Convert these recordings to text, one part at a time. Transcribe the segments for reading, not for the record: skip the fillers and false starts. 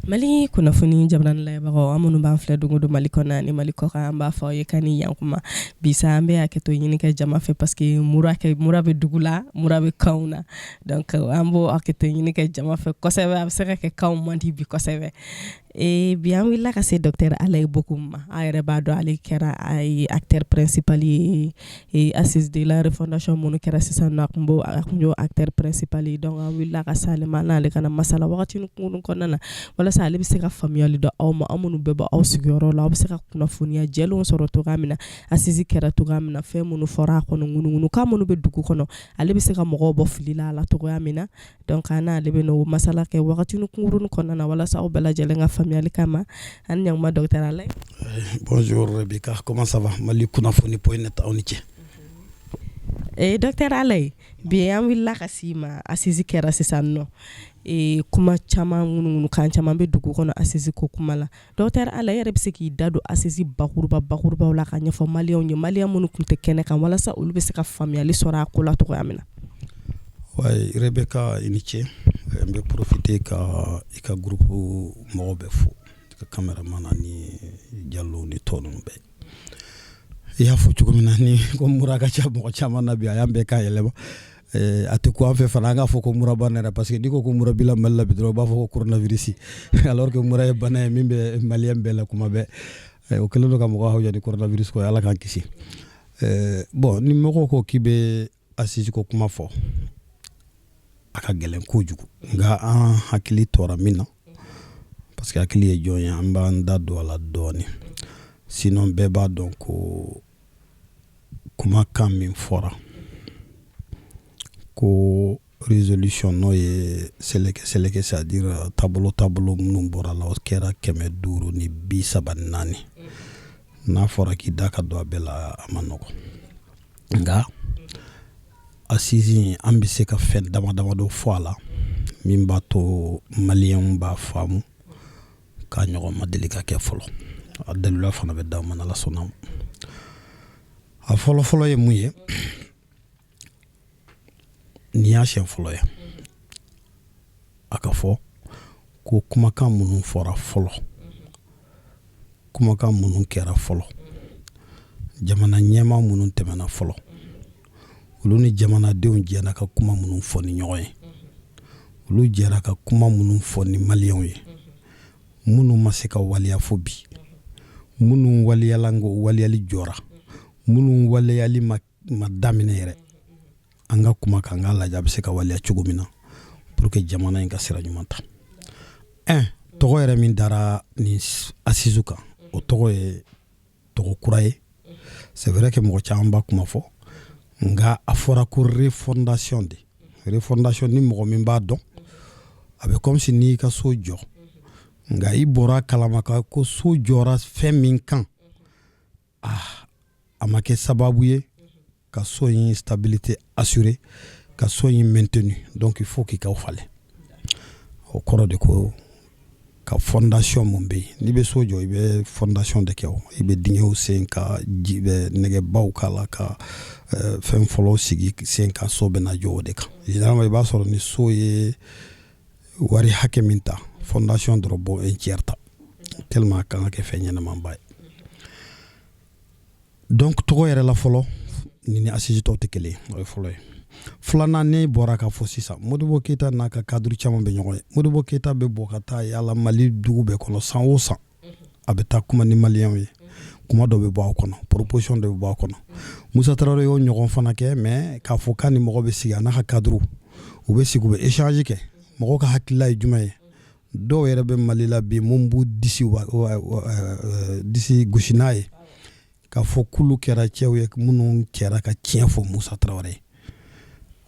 Mali kunnafoni jamana layɛbagaw, an minnu b'an filɛ don o don Mali kɔnɔ ni Mali kɔkan, an b'a fɔ aw ye k'a ni yankuma. Bi sa, an bɛ hakɛto ɲini kɛ jama fɛ parce que mura kɛ, mura bɛ dugu la, mura bɛ kanw na. Donc an b'o hakɛto ɲini kɛ jama fɛ kosɛbɛ. A bɛ se ka kɛ kanw man di bi kosɛbɛ. Bi, an wulila ka se docteur Alayi Bokum ma. A yɛrɛ b'a dɔn, ale kɛra a acteur principal ye assise de la refondation minnu kɛra sisan nɔ. A kun y'o acteur principal ye. Donc an wulila ka se ale ma, n'ale kana masala wagati kunkurun kɔnɔna na, walasa ale bɛ se ka faamuyali dɔ aw ma, aw minnu bɛ bɔ aw sigiyɔrɔ la, aw bɛ se ka kunnafoniya jɛlenw sɔrɔ cogoya min na, assise kɛra cogoya min na, fɛn minnu fɔra a kɔnɔ, ŋunuŋunukan minnu bɛ dugu kɔnɔ, ale bɛ se ka mɔgɔw bɔ fili la a la cogoya min na. Donc an n'ale bɛ n'o masala kɛ wagati kunkurunnin kɔnɔna na, walasa aw bɛɛ lajɛlen ka faamuyali kama. An ni ɲankuma, docteur Alayi. Bonjour Rebecca, comment ça va? Mali kunnafoni.net, aw ni ce. Docteur Alayi, bi an wulila ka s'i ma. Assise kɛra sisan nɔ, kuma caman, ŋunuŋunukan caman bɛ dugu kɔnɔ assise ko kuma la. Docteur Alayi, e yɛrɛ bɛ se k'i da don assise bakuruba bakurubaw la ka ɲɛfɔ maliyɛnw ye, maliyɛn minnu tun tɛ kɛnɛ kan, walasa olu bɛ se ka faamuyali sɔrɔ a ko la cogoya min na? Ouais, Rebecca, i ni ce. N bɛ profiter ka i ka groupe mɔgɔw bɛɛ fo, i ka cameraman ani Jalo ni tɔ ninnu bɛɛ. I y'a fɔ cogo min na, ni ko mura ka ca mɔgɔ caman na bi, a y'an bɛɛ kan yɛlɛma. A tɛ ko an fɛ fana an k'a fɔ ko mura banna yɛrɛ, parce que n'i ko ko mura b'i la Mali la bi dɔrɔn, u b'a fɔ ko coronavirus, alors que mura ye bana ye min bɛ maliyɛn bɛɛ la kuma bɛɛ. O kɛlen don ka mɔgɔw hawuja ni coronavirus ko ye, Ala k'an kisi. Bon, ni mɔgɔw ko k'i bɛ assise ko kuma fɔ, a ka gɛlɛn kojugu, nka an hakili tora min na, parce que hakili ye jɔn ye, an b'an da don a la dɔɔnin. Sinon bɛɛ b'a dɔn ko kumakan min fɔra ko résolution, n'o ye seleke seleke, c'est à dire taabolo taabolo minnu bɔra la, o kɛra 534. N'a fɔra k'i da ka don a bɛɛ la, a ma nɔgɔn. Nka assise, an bɛ se ka fɛn dama damadɔ fɔ a la min b'a to maliyɛnw b'a faamu k'a ɲɔgɔn ma deli ka kɛ fɔlɔ. A dalila fana bɛ d'aw ma n'Ala sɔnna ma. A fɔlɔ fɔlɔ ye mun ye? Nin y'a siɲɛ fɔlɔ ye a ka fɔ ko kumakan minnu fɔra fɔlɔ, kumakan minnu kɛra fɔlɔ, jamana ɲɛmaa minnu tɛmɛna fɔlɔ, olu ni jamanadenw jɛra ka kuma minnu fɔ ni ɲɔgɔn ye, olu jɛra ka kuma minnu fɔ ni maliyɛnw ye, minnu ma se ka waleya fo bi, minnu waleyala nka o waleyali jɔra, minnu waleyali ma daminɛ yɛrɛ, an ka kuma kan, an k'a lajɛ a bɛ se ka waleya cogo min na pour que jamana in ka sira ɲuman ta. Un, tɔgɔ yɛrɛ min dara nin assise kan, o tɔgɔ ye tɔgɔ kura ye. C'est vrai que mɔgɔ caman b'a kuma fɔ, nka a fɔra ko refondation de. Refondation, ni mɔgɔ min b'a dɔn, a bɛ comme si n'i ka so jɔ, nka i bɔra kalama ka ko so jɔra fɛn min kan, ah, a ma kɛ sababu ye ka so in stabilité assurer, ka so in maintenu. Donc il faut k'i k'aw falen. O kɔrɔ de ko ka fondation mun bɛ yen, n'i bɛ so jɔ, i bɛ fondation de kɛ. O i bɛ dingɛw sen ka ji bɛ nɛgɛbaw k'a la, ka fɛn fɔlɔ sigi sen kan, so bɛna jɔ o de kan. Généralement, i b'a sɔrɔ ni so ye wari hakɛ min ta, fondation dɔrɔn b'o un tiers ta, tellement a kan ka kɛ fɛn ɲɛnamaba ye. Donc tɔgɔ yɛrɛ la fɔlɔ, ni ni assise tɔw tɛ kelen ye, o ye fɔlɔ ye. Filanan, ne bɔra k'a fɔ sisan, Modibo Keyita n'a ka cadre caman bɛ ɲɔgɔn ye. Modibo Keyita bɛ bɔ ka taa yala Mali dugu bɛɛ kɔnɔ san o san, a bɛ taa kuma ni maliyɛnw ye, kuma dɔ bɛ bɔ a kɔnɔ, proposition dɔ bɛ bɔ a kɔnɔ. Musa Tarawele y'o ɲɔgɔn fana kɛ, mais k'a fɔ k'a ni mɔgɔ bɛ sigi, a n'a ka cadre u bɛ sigi, u bɛ échange kɛ, mɔgɔw ka hakilila ye jumɛn ye. Dɔw yɛrɛ bɛ Mali la bi mun b'u disi gosi n'a ye k'a fɔ k'olu kɛra cɛw ye minnu cɛra ka tiɲɛ fɔ Musa Tarawele ye.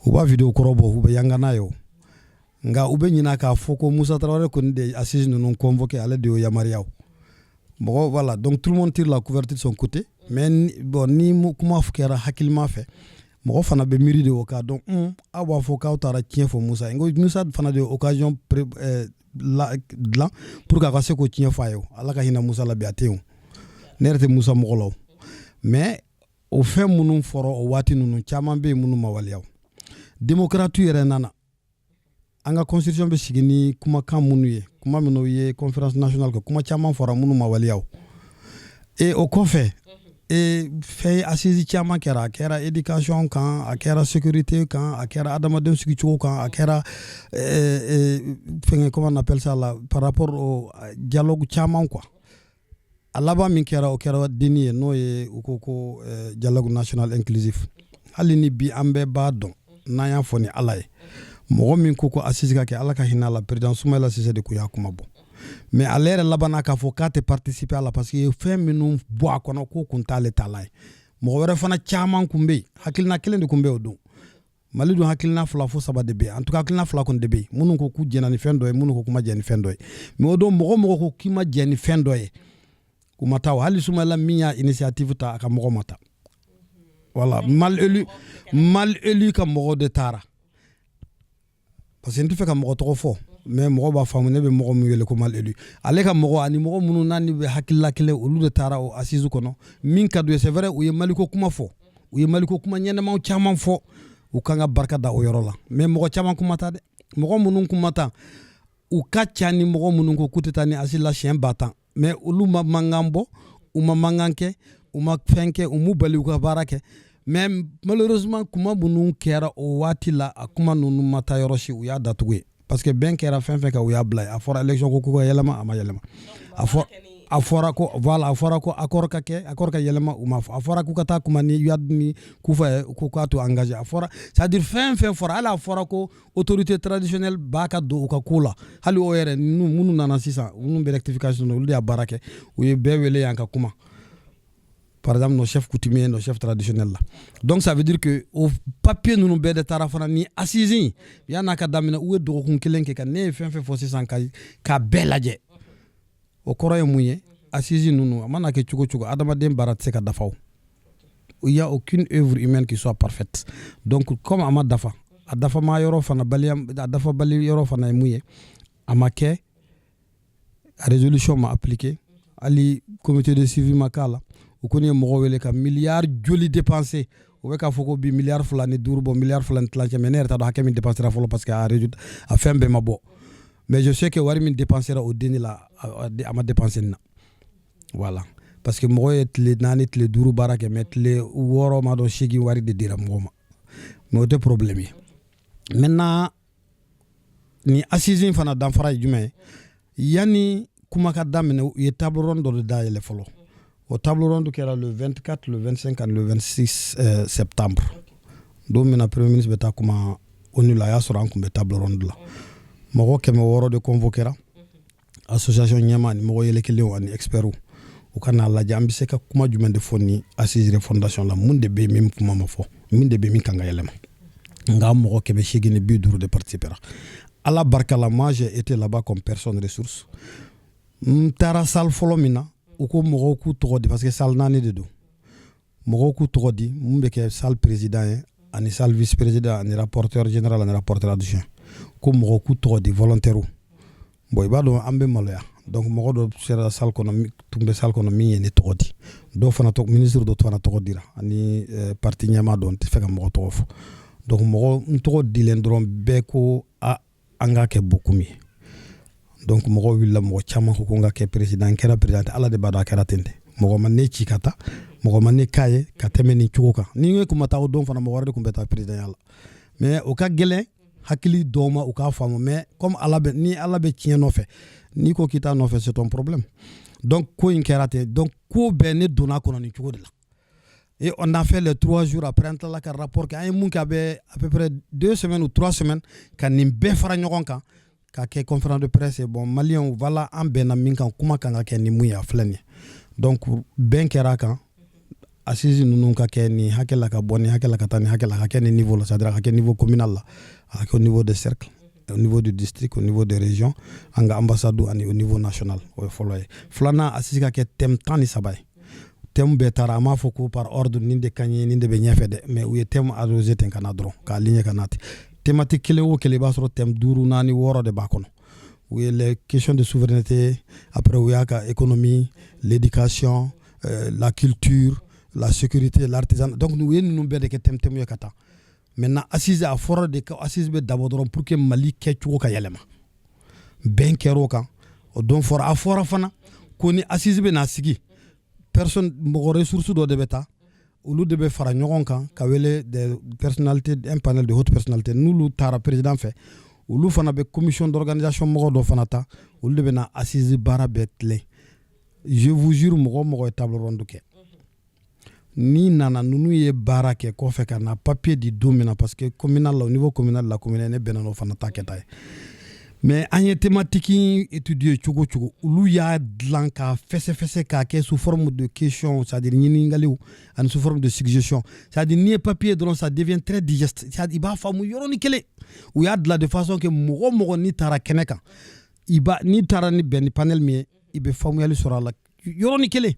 U b'a vidéo kɔrɔ bɔ, u bɛ yanga n'a ye o, nka u bɛ ɲinɛ k'a fɔ ko Musa Tarawele kɔni de ye assise ninnu convoqué, ale de y'o yamaruya. Mɔgɔ, voilà, donc tout le monde tire la couverture de son côté. Mais bon, ni kuma kɛra hakilima fɛ, mɔgɔ fana bɛ miiri de o k'a dɔn aw b'a fɔ k'aw taara tiɲɛ fɔ Musa ye, n ko Musa fana de ye occasion dilan pour que a ka se k'o tiɲɛ fɔ a ye. O Ala ka hinɛ Musa la, bi a tɛ yen o, ne yɛrɛ tɛ Musa mɔgɔ la o. Mais o fɛn minnu fɔra o waati ninnu, caman bɛ yen minnu ma waleya. O démocrate yɛrɛ nana, an ka constitution bɛ sigi ni kumakan minnu ye. Kuma min u ye conférence nationale kɛ, kuma caman fɔra minnu ma waleya o. Et o kɔfɛ, e fɛn assise caman kɛra. A kɛra éducation kan, a kɛra sécurité kan, a kɛra adamadenw sigicogo kan, a kɛra fɛngɛ, comment on appelle ça là, par rapport au dialogue caman quoi. A laban min kɛra, o kɛra DNI ye, n'o ye u ko dialogue national inclusif. Hali ni bi an bɛɛ b'a dɔn, n'an y'a fɔ ni Ala ye, mɔgɔ min ko assise ka kɛ, Ala ka hinɛ a la, président Soumaïla Cissé de kun y'a kuma bɔ. Mais ale yɛrɛ labanna k'a fɔ k'a tɛ participer a la, parce que fɛn minnu bɔ a kɔnɔ, k'o kun t'ale ta la ye. Mɔgɔ wɛrɛ fana caman kun bɛ yen, hakilina kelen de kun bɛ o don. Mali dun, hakilina fila fo saba de bɛ yen. En tout cas, hakilina fila kɔni de bɛ yen: minnu ko k'u jɛnna ni fɛn dɔ ye, minnu ko k'u ma jɛn ni fɛn dɔ ye. Mais o don, mɔgɔ mɔgɔ ko k'i ma jɛn ni fɛn dɔ ye, u ma taa o. Hali Soumaïla min y'a initiative ta, a ka mɔgɔ ma taa. Voilà, mal élu, mal élu ka mɔgɔw de taara, parce que n tɛ fɛ ka mɔgɔ tɔgɔ fɔ, mais mɔgɔ b'a faamu ne bɛ mɔgɔ min wele ko mal élu. Ale ka mɔgɔ ani mɔgɔ minnu n'a ni bɛ hakilila kelen, olu de taara o assise kɔnɔ. Min ka d'u ye, c'est vrai, u ye Maliko kuma fɔ, u ye Maliko kuma ɲɛnɛmaw caman fɔ, u kan ka barika da o yɔrɔ la. Mais mɔgɔ caman kuma ta dɛ. Mɔgɔ minnu kuma ta, u ka ca ni mɔgɔ minnu ko k'u tɛ taa ni assise la siɲɛ 10 000. Mais olu ma mankan bɔ, u ma mankan kɛ, u ma fɛn kɛ, u m'u bali u ka baara kɛ. Mais malheureusement, kuma minnu kɛra o waati la, a kuma ninnu ma taa yɔrɔ si, u y'a datugu ye, parce que bɛn kɛra fɛn fɛn kan, u y'a bila ye. A fɔra élection ko ka yɛlɛma, a ma yɛlɛma. A fɔra ko, voilà, a fɔra ko accord ka kɛ, accord ka yɛlɛma, u ma fɔ. A fɔra k'u ka taa kuma ni UAD ni Kufa ye, ko k'a to engagé. A fɔra, c'est à dire fɛn fɛn fɔra, hali a fɔra ko autorité traditionnelle b'a ka don u ka ko la. Hali o yɛrɛ ninnu minnu nana sisan, minnu bɛ rectification na, olu de y'a baara kɛ. U ye bɛɛ wele yan ka kuma, par exemple nos chefs coutumiers, nos chefs traditionnels là. Donc ça veut dire que o papier ninnu bɛɛ de taara fana ni assise in yan'a ka daminɛ. U ye dɔgɔkun kelen kɛ ka ne ye fɛn fɛn fɔ sisan ka bɛɛ lajɛ. O kɔrɔ ye mun ye? Assise ninnu, a mana kɛ cogo cogo, adamaden baara tɛ se ka dafa o. Il y a aucune œuvre humaine qui soit parfaite. Donc comme a ma dafa, a dafama yɔrɔ fana baliya, a dafabali yɔrɔ fana ye mun ye? A ma kɛ, a résolution ma appliqué, hali comité de suivi ma k'a la. U kɔni ye mɔgɔ wele ka miliyari joli dépensé. U bɛ k'a fɔ ko bi miliyari 2 ni duuru bɔ, miliyari 2 ni tilancɛ. Mais ne yɛrɛ t'a dɔn hakɛ min dépensera fɔlɔ, parce que a résultat, a fɛn bɛɛ ma bɔ. Mais je sais que wari min dépensera o denni la, a ma dépensé nin na. Voilà, parce que mɔgɔ ye tile 4, tile 5 baara kɛ, mais tile 6 ma dɔn 8 wari de dira mɔgɔ ma. Mais o tɛ problème ye. Maintenant, ni assise in fana danfara ye jumɛn ye? Yanni kuma ka daminɛ, u ye table ronde dɔ de dayɛlɛ fɔlɔ. O table ronde kɛra le 24, le 25 ani le 26 septembre. Don min na premier ministre bɛ taa kuma ONU la, a y'a sɔrɔ an tun bɛ table ronde la. Mɔgɔ 600 de convoquera, association ɲɛmaa ni mɔgɔ yɛlɛkelenw ani experts, u ka n'a lajɛ an bɛ se ka kuma jumɛn de fɔ ni assise refondation la, mun de bɛ yen min kuma ma fɔ, min de bɛ min kan ka yɛlɛma. Nka mɔgɔ 850 de participera. Ala barika la, moi j'ai été là-bas comme personne ressource. N taara salle fɔlɔ min na, u ko mɔgɔw k'u tɔgɔ di, parce que salle naani de don. Mɔgɔw k'u tɔgɔ di, mun bɛ kɛ salle président ye, ani salle vice président, ani rapporteur général, ani rapporteur adjoint. Ko mɔgɔw k'u tɔgɔ di, volontaire. Bon, i b'a dɔn an bɛ maloya. Donc mɔgɔ dɔ sera salle kɔnɔ, tun bɛ salle kɔnɔ min ye ne tɔgɔ di. Dɔw fana tɔgɔ, ministre dɔ fana tɔgɔ dira, ani parti ɲɛmaa dɔ, n tɛ fɛ ka mɔgɔ tɔgɔ fɔ. Donc mɔgɔ n tɔgɔ dilen dɔrɔn, bɛɛ ko a an k'a kɛ Bocoum ye. Donc mɔgɔw wulila, mɔgɔ caman ko n ka kɛ président. N kɛra président. Ala de b'a dɔn a kɛra ten tɛ. Mɔgɔ ma ne ci ka taa, mɔgɔ ma ne k'a ye ka tɛmɛ nin cogo kan. Ni n kun ma taa o don fana, mɔgɔ wɛrɛ de tun bɛ taa président ya la. Mais o ka gɛlɛn hakili dɔw ma u k'a faamu. Mais comme Ala bɛ, ni Ala bɛ tiɲɛ nɔfɛ, n'i ko k'i t'a nɔfɛ, c'est ton problème. Donc ko in kɛra ten. Donc ko bɛɛ ne donna kɔnɔ nin cogo de la. Et on a fait les 3 jours. Après, an tilala ka rapport kɛ. An ye mun kɛ? A bɛ à peu près 2 semaines ou 3 semaines ka nin bɛɛ fara ɲɔgɔn kan ka kɛ conférence de presse. Bon, maliyɛnw, voilà, an bɛnna min kan, kuma kan ka kɛ ni mun ye, a filɛ nin ye. Donc bɛn kɛra a kan, assise ninnu ka kɛ nin hakɛ la, ka bɔ nin hakɛ la ka taa nin hakɛ la, ka kɛ nin niveau la, c'est à dire a ka kɛ niveau communal la, a ka kɛ au niveau des cercles, au niveau du district, au niveau des régions, an ka ambassade, ani au niveau national. O ye fɔlɔ ye. Filanan, assise ka kɛ thème 13 ye. Thème bɛɛ taara, a m'a fɔ ko par ordre nin de ka ɲi, nin de bɛ ɲɛfɛ dɛ. Mais u ye thème arrosé ten ka na dɔrɔn k'a ligne ka na ten. Thématique kelen o kelen, i b'a sɔrɔ thème duuru, naani, wɔɔrɔ de b'a kɔnɔ. U ye les questions de souveraineté, après u y'a ka économie, l'éducation, la culture, la sécurité, l'artisanat. Donc u ye ninnu bɛɛ de kɛ thème thème ye ka taa. Maintenant, assise, a fɔra de ko assise bɛ dabɔ dɔrɔn pour que Mali kɛcogo ka yɛlɛma. Bɛn kɛra o kan. O don fɔra, a fɔra fana ko ni assise bɛ na sigi, personne, mɔgɔ ressource dɔ de bɛ taa, olu de bɛ fara ɲɔgɔn kan ka wele des personnalités, un panel de haute personnalité. N'olu taara président fɛ, olu fana bɛ commission d'organisation mɔgɔ dɔ fana ta, olu de bɛ na assise baara bɛɛ tilen. Je vous jure, mɔgɔ o mɔgɔ ye table ronde kɛ, n'i nana, ninnu ye baara kɛ kɔfɛ ka na papier di don min na, parce que communal la, au niveau communal la, commune ne bɛnna n'o fana ta kɛta ye. Mais an ye thématique étudier cogo cogo, olu y'a dilan k'a fɛsɛfɛsɛ k'a kɛ sous forme de question, c'est à dire ɲininkaliw, ani sous forme de suggestion. C'est à dire n'i ye papier dɔrɔn, ça devient très digeste, c'est à dire i b'a faamu yɔrɔnin kelen. U y'a dilan de façon que mɔgɔ o mɔgɔ n'i taara kɛnɛ kan, i ba n'i taara ni bɛn ni panel min ye, i bɛ faamuyali sɔrɔ a la yɔrɔnin kelen.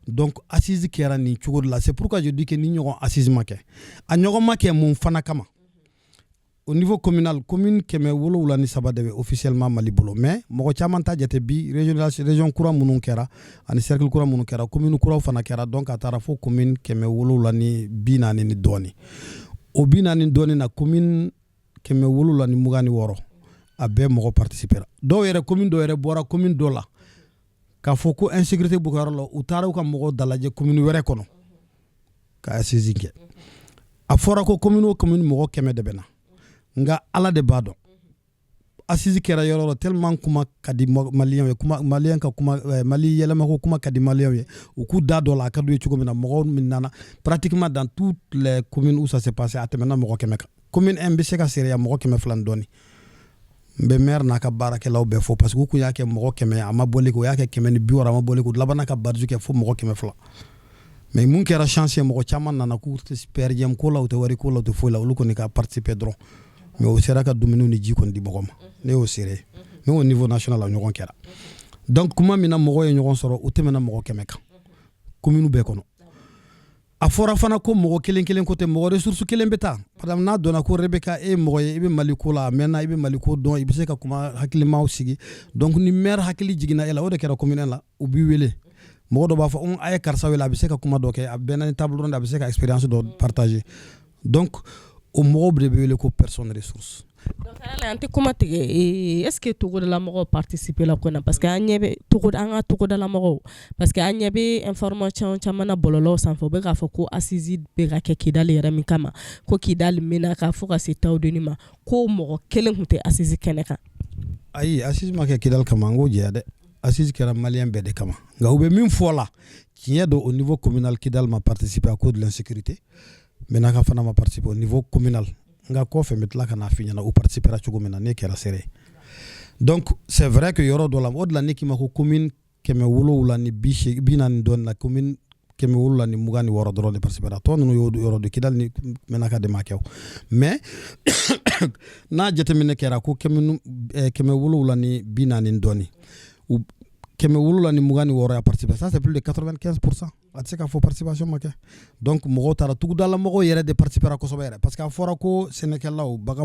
Donc assise kɛra nin cogo de la. C'est pourquoi je dis que ni ɲɔgɔn assise ma kɛ, a ɲɔgɔn ma kɛ mun fana kama? Au niveau communal, commune 703 de bɛ officiellement Mali bolo, mais mɔgɔ caman t'a jate. Bi région kura minnu kɛra ani cercle kura minnu kɛra, commune kuraw fana kɛra. Donc a taara fo commune 740 ni dɔɔni. O 40 dɔɔni na, commune 726, a bɛɛ mɔgɔ participera. Dɔw yɛrɛ, commune dɔw yɛrɛ bɔra commune dɔ la k'a fɔ ko insécurité b'u ka yɔrɔ la, u taara u ka mɔgɔw dalajɛ commune wɛrɛ kɔnɔ ka assise kɛ. A fɔra ko commune o commune mɔgɔ 100 de bɛ na, nka Ala de b'a dɔn. Assise kɛra yɔrɔ yɔrɔ, tellement kuma ka di Maliyɛnw ye, kuma Maliyɛn ka kuma, Mali yɛlɛmako kuma ka di Maliyɛnw ye, u k'u da dɔ la, a ka d'u ye cogo min na. Mɔgɔw min nana, pratiquement dans toutes les communes où ça s'est passé, a tɛmɛna mɔgɔ 100 kan. Commune 1 bɛ se ka seereya, mɔgɔ 200 ni dɔɔni. N bɛ maire n'a ka baarakɛlaw bɛɛ fo, parce que u kun y'a kɛ mɔgɔ 100, a ma bɔli kɛ, u y'a kɛ 160, a ma bɔli kɛ, u labanna ka barge kɛ fo mɔgɔ 200. Mais mun kɛra chance ye, mɔgɔ caman nana k'u tɛ per diem ko la, u tɛ wari ko la, u tɛ foyi la, olu kɔni ka participer dɔrɔn. Mais o sera ka dumuniw ni ji kɔni di mɔgɔ ma, ne y'o seere. Mais au niveau national, a ɲɔgɔn kɛra. Donc kuma min na mɔgɔ ye ɲɔgɔn sɔrɔ, u tɛmɛna mɔgɔ 100 kan commune bɛɛ kɔnɔ. A fɔra fana ko mɔgɔ kelen kelen ko tɛ, mɔgɔ ressource kelen bɛ taa. Par exemple, n'a dɔnna ko Rebecca, e ye mɔgɔ ye, i bɛ Mali ko la, a mɛnna, i bɛ Mali ko dɔn, i bɛ se ka kuma hakilimaw sigi. Donc ni maire hakili jiginna e la, o de kɛra commune la, u b'i wele. Mɔgɔ dɔ b'a fɔ a ye karisa wele, a bɛ se ka kuma dɔ kɛ, a bɛnna ni table ronde, a bɛ se ka expérience dɔ partager. Donc o mɔgɔw de bɛ wele ko personne ressource. Donc an tɛ kuma tigɛ. Est ce que togodala mɔgɔw participer la ko in na? Parce que an ɲɛ bɛ togoda, an ka togodala mɔgɔw, parce que an ɲɛ bɛ information caman na bɔlɔlɔw sanfɛ, u bɛ k'a fɔ ko assise bɛ ka kɛ Kidali yɛrɛ min kama, ko Kidali mɛnna ka fo ka se Tawudeni ma, ko mɔgɔ kelen tun tɛ assise kɛnɛ kan. Ayi, assise ma kɛ Kidali kama, n k'o jɛya dɛ. Assise kɛra Maliyɛn bɛɛ de kama. Nka u bɛ min fɔ la, tiɲɛ don, au niveau communal, Kidali ma participer à cause de l'insécurité. Menaka fana ma participer au niveau communal. Nka kɔfɛ n bɛ tila ka n'a f'i ɲɛna u participera cogo min na, ne kɛra seere ye. Donc c'est vrai que yɔrɔ dɔ la, o de la ne k'i ma ko commune 780, 40 dɔɔni na, commune 726 dɔrɔn de participera. Tɔ ninnu y'o yɔrɔ de, Kidali ni Menaka de ma kɛ o. Mais n'a jateminɛ kɛra ko 740 dɔɔni, 726 y'a participé, ça c'est plus de 95%. A tɛ se k'a fɔ participation ma kɛ. Donc mɔgɔw taara, tugudala mɔgɔw yɛrɛ de participera kosɛbɛ yɛrɛ, parce que a fɔra ko sɛnɛkɛlaw, bagan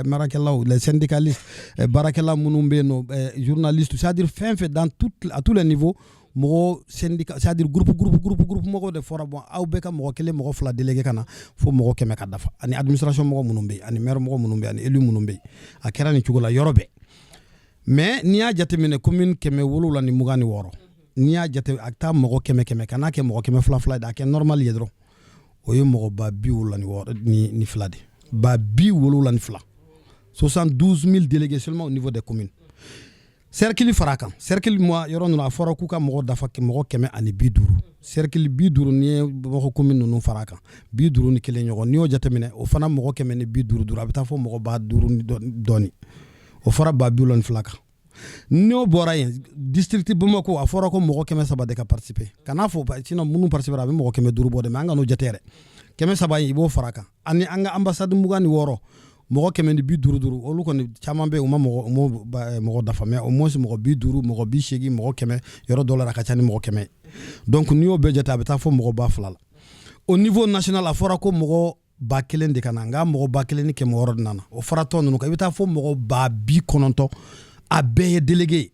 marakɛlaw, les syndicalistes, baarakɛla minnu bɛ yen nɔ, journalistes, c'est à dire fɛn fɛn, dans tout, à tous les niveaux, mɔgɔ syndicat, c'est à dire groupe groupe groupe groupe mɔgɔw de fɔra. Bon, aw bɛɛ ka mɔgɔ kelen, mɔgɔ fila délégué ka na fo mɔgɔ 100 ka dafa, ani administration mɔgɔ minnu bɛ yen, ani maire mɔgɔ minnu bɛ yen, ani élu minnu bɛ yen. A kɛra nin cogo la yɔrɔ bɛɛ. Mais n'i y'a jateminɛ, commune 726, n'i y'a jate, a taa mɔgɔ 100 100, ka n'a kɛ mɔgɔ 200 fila de, a kɛ normal ye dɔrɔn, o ye mɔgɔ 72,000 de, 72,000, 72 000 délégués seulement au niveau des communes. Cercle fara kan, cercle moi yɔrɔ ninnu, a fɔra k'u ka mɔgɔ dafa mɔgɔ 150, cercle 50. N'i ye Bamakɔ commune ninnu fara kan, 51 ɲɔgɔn, n'i y'o jateminɛ, o fana mɔgɔ 150 duuru, a bɛ taa fɔ mɔgɔ 5000 ni dɔɔni, o fɔra 72,000 kan. N'o bɔra yen, district Bamako, a fɔra ko mɔgɔ 300 de ka participer. Kan'a fɔ, sinon minnu participer, a bɛ mɔgɔ 500 bɔ dɛ. Mais an ka n'o jate yɛrɛ, 300 in, i b'o fara kan, ani an ka ambassade 26, mɔgɔ 150 duuru, olu kɔni caman bɛ yen, u ma mɔgɔ, u ma mɔgɔ dafa, mais au moins mɔgɔ 50, mɔgɔ 80, mɔgɔ 100, yɔrɔ dɔw la a ka ca ni mɔgɔ 100 ye. Donc n'i y'o bɛɛ jate, a bɛ taa fɔ mɔgɔ 2000 la. Au niveau national, a fɔra ko mɔgɔ 1000 de ka na, nka mɔgɔ 1600 de nana. O fara tɔ ninnu kan, i bɛ taa fɔ mɔgɔ 90,000. A bɛɛ ye délégué ye.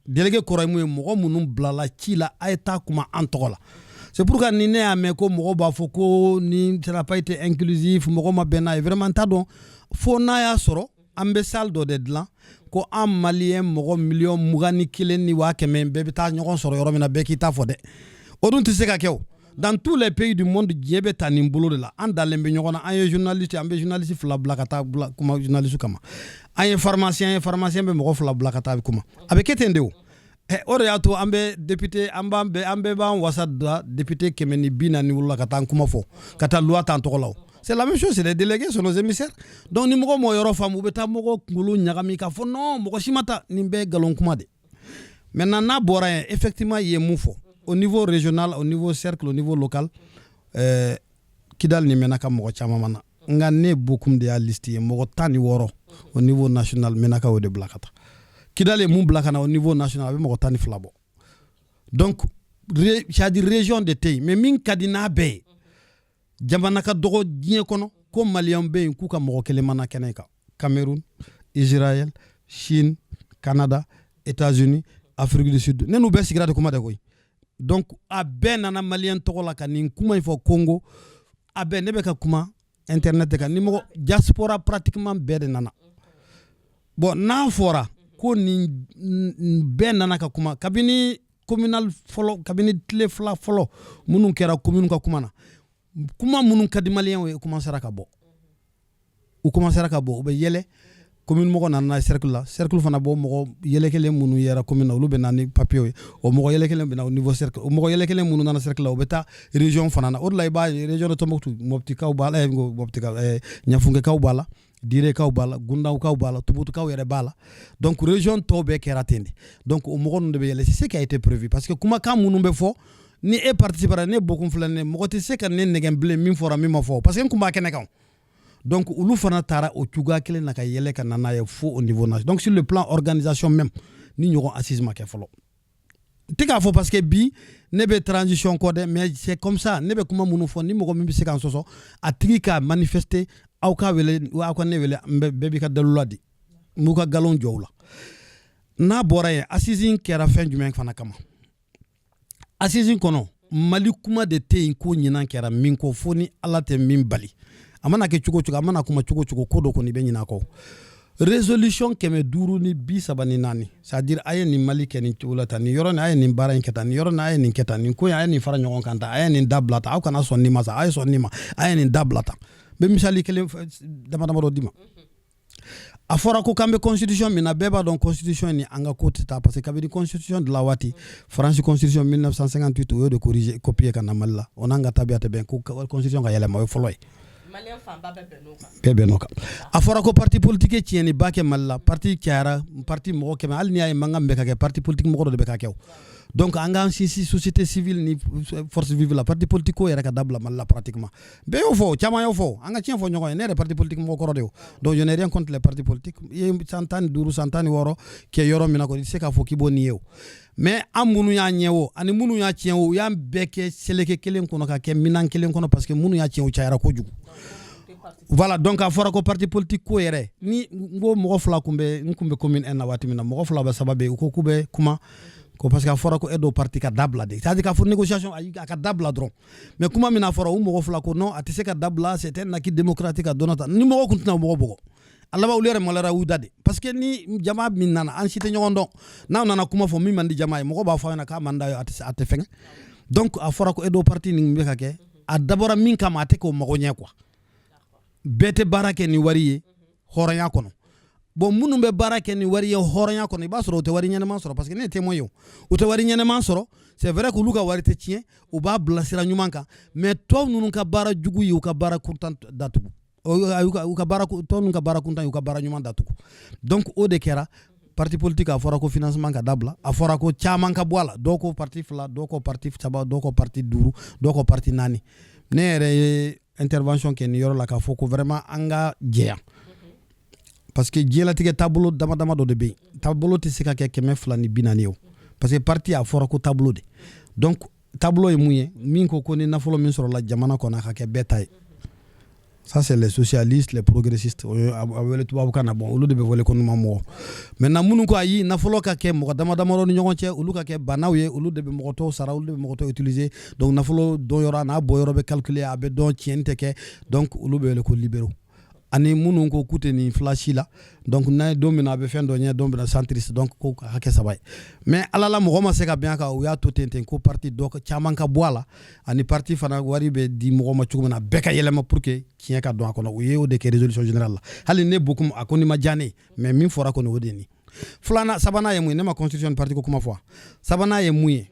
Délégué kɔrɔ ye mun ye? Mɔgɔ minnu bilala ci la, a ye taa kuma an tɔgɔ la. C'est pourquoi ni ne y'a mɛn ko mɔgɔw b'a fɔ ko ni ça n'a pas été inclusif, mɔgɔ ma bɛn n'a ye, vraiment n t'a dɔn, fo n'a y'a sɔrɔ an bɛ salle dɔ de dilan. ko an maliyɛn mɔgɔ 21 100 000 bɛɛ bɛ taa ɲɔgɔn sɔrɔ yɔrɔ min na, bɛɛ k'i ta fɔ dɛ. O dun tɛ se ka kɛ o. Dans tous les pays du monde, diɲɛ bɛ ta nin bolo de la. An dalen bɛ ɲɔgɔn na. An ye journaliste, an bɛ journaliste fila bila ka taa bila kuma journaliste kama. An ye pharmacien ye, pharmacien bɛ mɔgɔ fila bila ka taa kuma. A bɛ kɛ ten de. O o de y'a to an bɛ député, an b'an bɛɛ, an bɛɛ b'an wasa da député 147 ka taa an kuma fɔ, ka taa loi t'an tɔgɔ la. O, c'est la même chose, c'est les délégués, sont nos émissaires. Donc ni mɔgɔ m'o yɔrɔ faamu, u bɛ taa mɔgɔw kunkolo ɲagami k'a fɔ non, mɔgɔ si ma taa. Nin bɛɛ ye nkalon kuma de. Maintenant, n'a bɔra yen, effectivement, i ye mun fɔ au niveau régional, au niveau cercle, au niveau local, Kidal ni Menaka, mɔgɔ caman ma na. Nka ne Bokum de y'a liste ye, mɔgɔ 16 au niveau national, Menaka o de bila ka taa. Kidal ye mun bila ka na au niveau national, a bɛ mɔgɔ 12 bɔ. Donc c'est à dire région de tɛ yen, mais min ka di n'a bɛɛ ye, jamana ka dɔgɔ diɲɛ kɔnɔ ko maliyɛn bɛ yen k'u ka mɔgɔ kelen mana kɛnɛ kan: Cameroun, Israël, Chine, Canada, États-Unis, Afrique du Sud. Ne n'u bɛɛ sigira de kuma de koyi. Donc a bɛɛ nana maliyɛn tɔgɔ la ka nin kuma in fɔ Congo. A bɛɛ, ne bɛ ka kuma internet kan ni mɔgɔ diaspora, pratiquement bɛɛ de nana. Bon, n'a fɔra ko nin bɛɛ nana ka kuma kabini communal fɔlɔ, kabini tile 2 fɔlɔ minnu kɛra commune ka kuma na, kuma minnu ka di maliyɛnw ye, commencera ka bɔ, u commencera ka bɔ, u bɛ yɛlɛ. Commune mɔgɔ nana n'a ye cercle la, cercle fana b'o mɔgɔ yɛlɛ kelen minnu yɛra commune na, olu bɛ na ni papier ye. O mɔgɔ yɛlɛ kelen bɛ na au niveau cercle, o mɔgɔ yɛlɛ kelen minnu nana cercle la, u bɛ taa région fana na. O de la i b'a ye région de Tombouctou, Moptikaw b'a la, Moptikaw, Ɲafunkɛkaw b'a la, Direkaw b'a la, Gundawkaw b'a la, Tumutukaw yɛrɛ b'a la. Donc région tɔw bɛɛ kɛra ten de. Donc o mɔgɔ ninnu de bɛ yɛlɛ. C'est ce qui a été prévu, parce que kumakan minnu bɛ fɔ, ni e participera, ne Bokum filɛ nin ye, mɔgɔ tɛ se ka ne nɛgɛn bilen min fɔra, min ma fɔ, parce que n kun b'a kɛnɛ kan. Donc olu fana taara o cogoya kelen na ka yɛlɛ ka na n'a ye fo au niveau national. Donc sur le plan organisation même, ni ɲɔgɔn assise ma kɛ fɔlɔ, n tɛ k'a fɔ parce que bi ne bɛ transition kɔ dɛ, mais c'est comme ça. Ne bɛ kuma minnu fɔ, ni mɔgɔ min bɛ se k'an sɔsɔ, a tigi ka manifester, aw k'a wele, aw ka ne wele, n bɛɛ b'i ka dalula di, n b'u ka galon jɔ u la. N'a bɔra yen, assise in kɛra fɛn jumɛn fana kama? Assise in kɔnɔ, Mali kuma de tɛ yen ko ɲinan kɛra min ko fo ni Ala tɛ min bali. A mana kɛ cogo cogo, a mana kuma cogo cogo, ko dɔ kɔni bɛ ɲinɛ a kɔ. Résolution 534, c'est à dire a ye nin Mali kɛ nin cogo la tan, nin yɔrɔ nin, a ye nin baara in kɛ tan, nin yɔrɔ nin, a ye nin kɛ tan, nin ko in, a ye nin fara ɲɔgɔn kan tan, a ye nin dabila tan, aw kana sɔn nin ma sa, a ye sɔn nin ma, a ye nin dabila tan. N bɛ misali kelen dama damadɔ d'i ma. A fɔra ko k'an bɛ constitution min na, bɛɛ b'a dɔn constitution ni an ka ko tɛ taa, parce que kabini constitution dilan waati, France constitution 1958, o y'o de corriger, copier ka na Mali la. O n'an ka tabiya tɛ bɛn. Ko constitution ka yɛlɛma, o ye fɔlɔ ye. Bɛɛ bɛnn'o kan. A fɔra ko parti politique tiɲɛniba kɛ Mali la, parti cayara, parti mɔgɔ 100. Hali n'i y'a ye mankan min bɛ ka kɛ, parti politique mɔgɔ dɔ de bɛ ka kɛ. O donc an k'an sinsin société civile ni force vive la. Parti politique ko yɛrɛ ka dabila Mali la pratiquement. Bɛɛ y'o fɔ, caman y'o fɔ. An ka tiɲɛ fɔ ɲɔgɔn ye. Ne yɛrɛ parti politique mɔgɔ kɔrɔ de o. Donc je n'ai rien contre les partis politiques. I ye san 15, san 16 kɛ yɔrɔ min na kɔni, i tɛ se k'a fɔ k'i b'o nin ye o. Mais an minnu y'a ɲɛ o, ani minnu y'a tiɲɛ o, u y'an bɛɛ kɛ seleke kelen kɔnɔ, ka kɛ minan kelen kɔnɔ, parce que minnu y'a tiɲɛ, o cayara kojugu. Voilà. Donc a fɔra ko parti politique ko yɛrɛ ni n ko mɔgɔ fila kun bɛ, n kun bɛ commune 1 na waati min na, mɔgɔ fila bɛ saba bɛ yen, u ko k'u bɛ kuma ko parce que a fɔra ko e dɔw parti ka dabila de, c'est à dire k'a fɔ négociation a ka dabila dɔrɔn. Mais kuma min na fɔra, u mɔgɔ fila ko non, a tɛ se ka dabila, c'est un acquis démocratique. A donna tan ni mɔgɔ kun tɛna mɔgɔ bugɔ. A laban, olu yɛrɛ maloyara, y'u da de, parce que ni jama min nana, an si tɛ ɲɔgɔn dɔn. N'aw nana kuma fɔ min man di jama ye, mɔgɔ b'a fɔ a ɲɛna k'a man d'a ye, a tɛ fɛngɛ. Donc a fɔra ko e dɔw parti nin bɛ ka kɛ, a dabɔra min kama, a tɛ k'o mago ɲɛ quoi. Bɛɛ tɛ baara kɛ ni wari ye hɔrɔnya kɔnɔ. Bon, minnu bɛ baara kɛ ni wari ye hɔrɔnya kɔnɔ, i b'a sɔrɔ u tɛ wari ɲɛnɛman sɔrɔ, parce que ne ye témoin ye. O u tɛ wari ɲɛnɛman sɔrɔ. C'est vrai que olu ka wari tɛ tiɲɛ, u b'a bila sira ɲuman kan. Mais tɔw ninnu ka baara jugu ye u ka baara kuntan datugu, u ka baara tɔw ninnu ka baara kuntan ye u ka baara ɲuman datugu. Donc o de kɛra parti politique. A fɔra ko financement ka dabila, a fɔra ko caman ka bɔ a la. Dɔw ko parti fila, dɔw ko parti saba, dɔw ko parti duuru, dɔw ko parti naani. Ne yɛrɛ ye intervention kɛ nin yɔrɔ la k'a fɔ ko vraiment an ka jɛya, parce que diɲɛlatigɛ taabolo dama dama dɔ de bɛ yen. Taabolo tɛ se ka kɛ 240 ye o, parce que parti, a fɔra ko taabolo de. Donc taabolo ye mun ye? Min ko ko ni nafolo min sɔrɔla jamana kɔnɔ, a ka kɛ bɛɛ ta ye, ça c'est les socialistes, les progressistes, o ye a wele tubabukan na. Bon, olu de bɛ wele ko numan mɔgɔ. Maintenant, minnu ko ayi, nafolo ka kɛ mɔgɔ dama damadɔ ni ɲɔgɔn cɛ, olu ka kɛ banaw ye, olu de bɛ mɔgɔ tɔw sara, olu de bɛ mɔgɔ tɔw utiliser. Donc nafolo dɔn yɔrɔ a n'a bɔ yɔrɔ bɛ calculer, a bɛ dɔn, tiɲɛni tɛ kɛ. Donc olu bɛ wele ko libéraux. Ani minnu ko k'u tɛ nin fila si la. Donc n'a ye don min na, a bɛ fɛn dɔ ɲɛ, don min na centriste. Donc ko ka hakɛ saba ye, mais ala la mɔgɔ ma se ka bɛn a kan. U y'a to ten ten ko parti dɔ caman ka bɔ a la, ani parti fana wari bɛ di mɔgɔ ma cogo min na, bɛɛ ka yɛlɛma pour que tiɲɛ ka don a kɔnɔ. U ye o de kɛ résolution générale la. Hali ne Bokum, a ko ni ma diya ne ye, mais min fɔra kɔni, o de ye nin. Filanan, sabanan ye mun ye? Ne ma constitution ni parti ko kuma fɔ. Sabanan ye mun ye?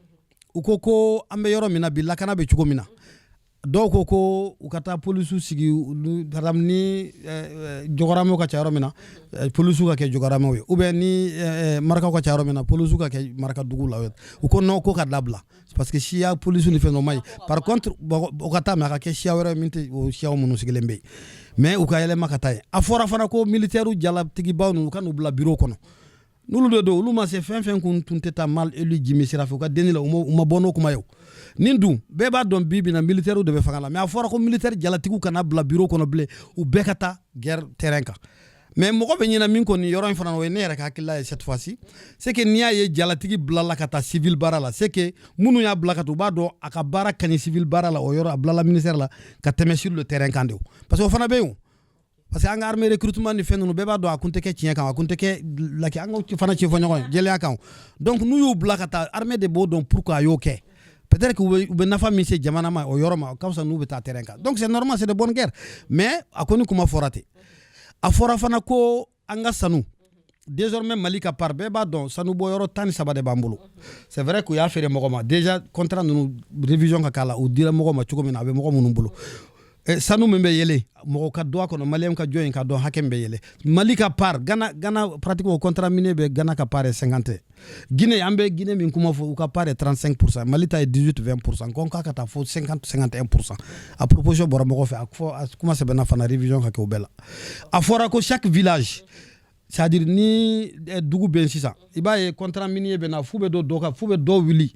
U ko ko an bɛ yɔrɔ min na bi, lakana bɛ cogo min na, dɔw ko ko u ka taa polisiw sigi, par exemple ni jɔgɔramɛw ka ca yɔrɔ min na, polisiw ka kɛ jɔgɔramɛw ye, ou bien ni marakaw ka ca yɔrɔ min na, polisiw ka kɛ marakadugu la. U ko non, ko ka dabila, parce que siya polisiw ni fɛn dɔ ma ɲi. Par contre o ka taa, mais a ka kɛ siya wɛrɛ min tɛ o siyaw minnu sigilen bɛ yen, mais u ka yɛlɛma ka taa yen. A fɔra fana ko militaire jalatigibaw ninnu, u ka n'u bila bureau kɔnɔ. N'olu de don, olu ma se fɛn fɛn kun tun tɛ taa mal élu Jimi sira fɛ, u ka denni la, u ma bɔ n'o kuma ye. O nin dun, bɛɛ b'a dɔn bi bi na, militaire de bɛ fanga la, mais a fɔra ko militaire jalatigiw kana bila bureau kɔnɔ bilen, u bɛɛ ka taa guerre terrain kan. Mais mɔgɔ bɛ ɲinɛ min kɔni yɔrɔ in fana, o ye ne yɛrɛ ka hakilila ye cette fois-ci, c'est que n'i y'a ye jalatigi bilala ka taa civil baara la, c'est que minnu y'a bila ka taa, u b'a dɔn a ka baara ka ɲi civil baara la. O yɔrɔ a bilala ministère la ka tɛmɛ sur le terrain kan de, parce que o fana bɛ yen o. Parce que an ka armée recrutement ni fɛn ninnu, bɛɛ b'a dɔn a kun tɛ kɛ tiɲɛ kan, a kun tɛ kɛ laki, an ka fana ci fɔ ɲɔgɔn ye jɛlenya kan. Donc n'u y'u bila ka taa, armée de b'o dɔn pourquoi a y'o kɛ. Peut-être que u bɛ nafa min se jamana ma o yɔrɔ ma, o ka fisa n'u bɛ taa terrain kan. Donc c'est normal, c'est de bonne guerre, mais a kɔni kuma fɔra ten. A fɔra fana ko an ka sanu, désormais Mali ka part, bɛɛ b'a dɔn sanu bɔ yɔrɔ 13 de b'an bolo. C'est vrai k'u y'a feere mɔgɔ ma déjà, contrat ninnu révision ka k'a la, u dira mɔgɔ ma cogo min na, a bɛ mɔgɔ minnu bolo, sanu min bɛ yɛlɛ, mɔgɔ ka don a kɔnɔ, maliyɛn ka jɔ yen ka dɔn hakɛ min bɛ yɛlɛ. Mali ka part, Gana pratiquement contrat minier bɛ, Gana ka part ye 50. Guinée, an bɛ Guinée min kuma fɔ, u ka part ye 35%, Mali ta ye 18 20%. Ko k'a ka taa fo 50 51%. A proposition bɔra mɔgɔ fɛ, a fɔ a kuma sɛbɛnna fana, révision ka kɛ o bɛɛ la. A fɔra ko chaque village, c'est à dire ni dugu bɛ yen sisan, i b'a ye contrat minier bɛ na, f'u bɛ don dɔ kan, f'u bɛ dɔw wuli,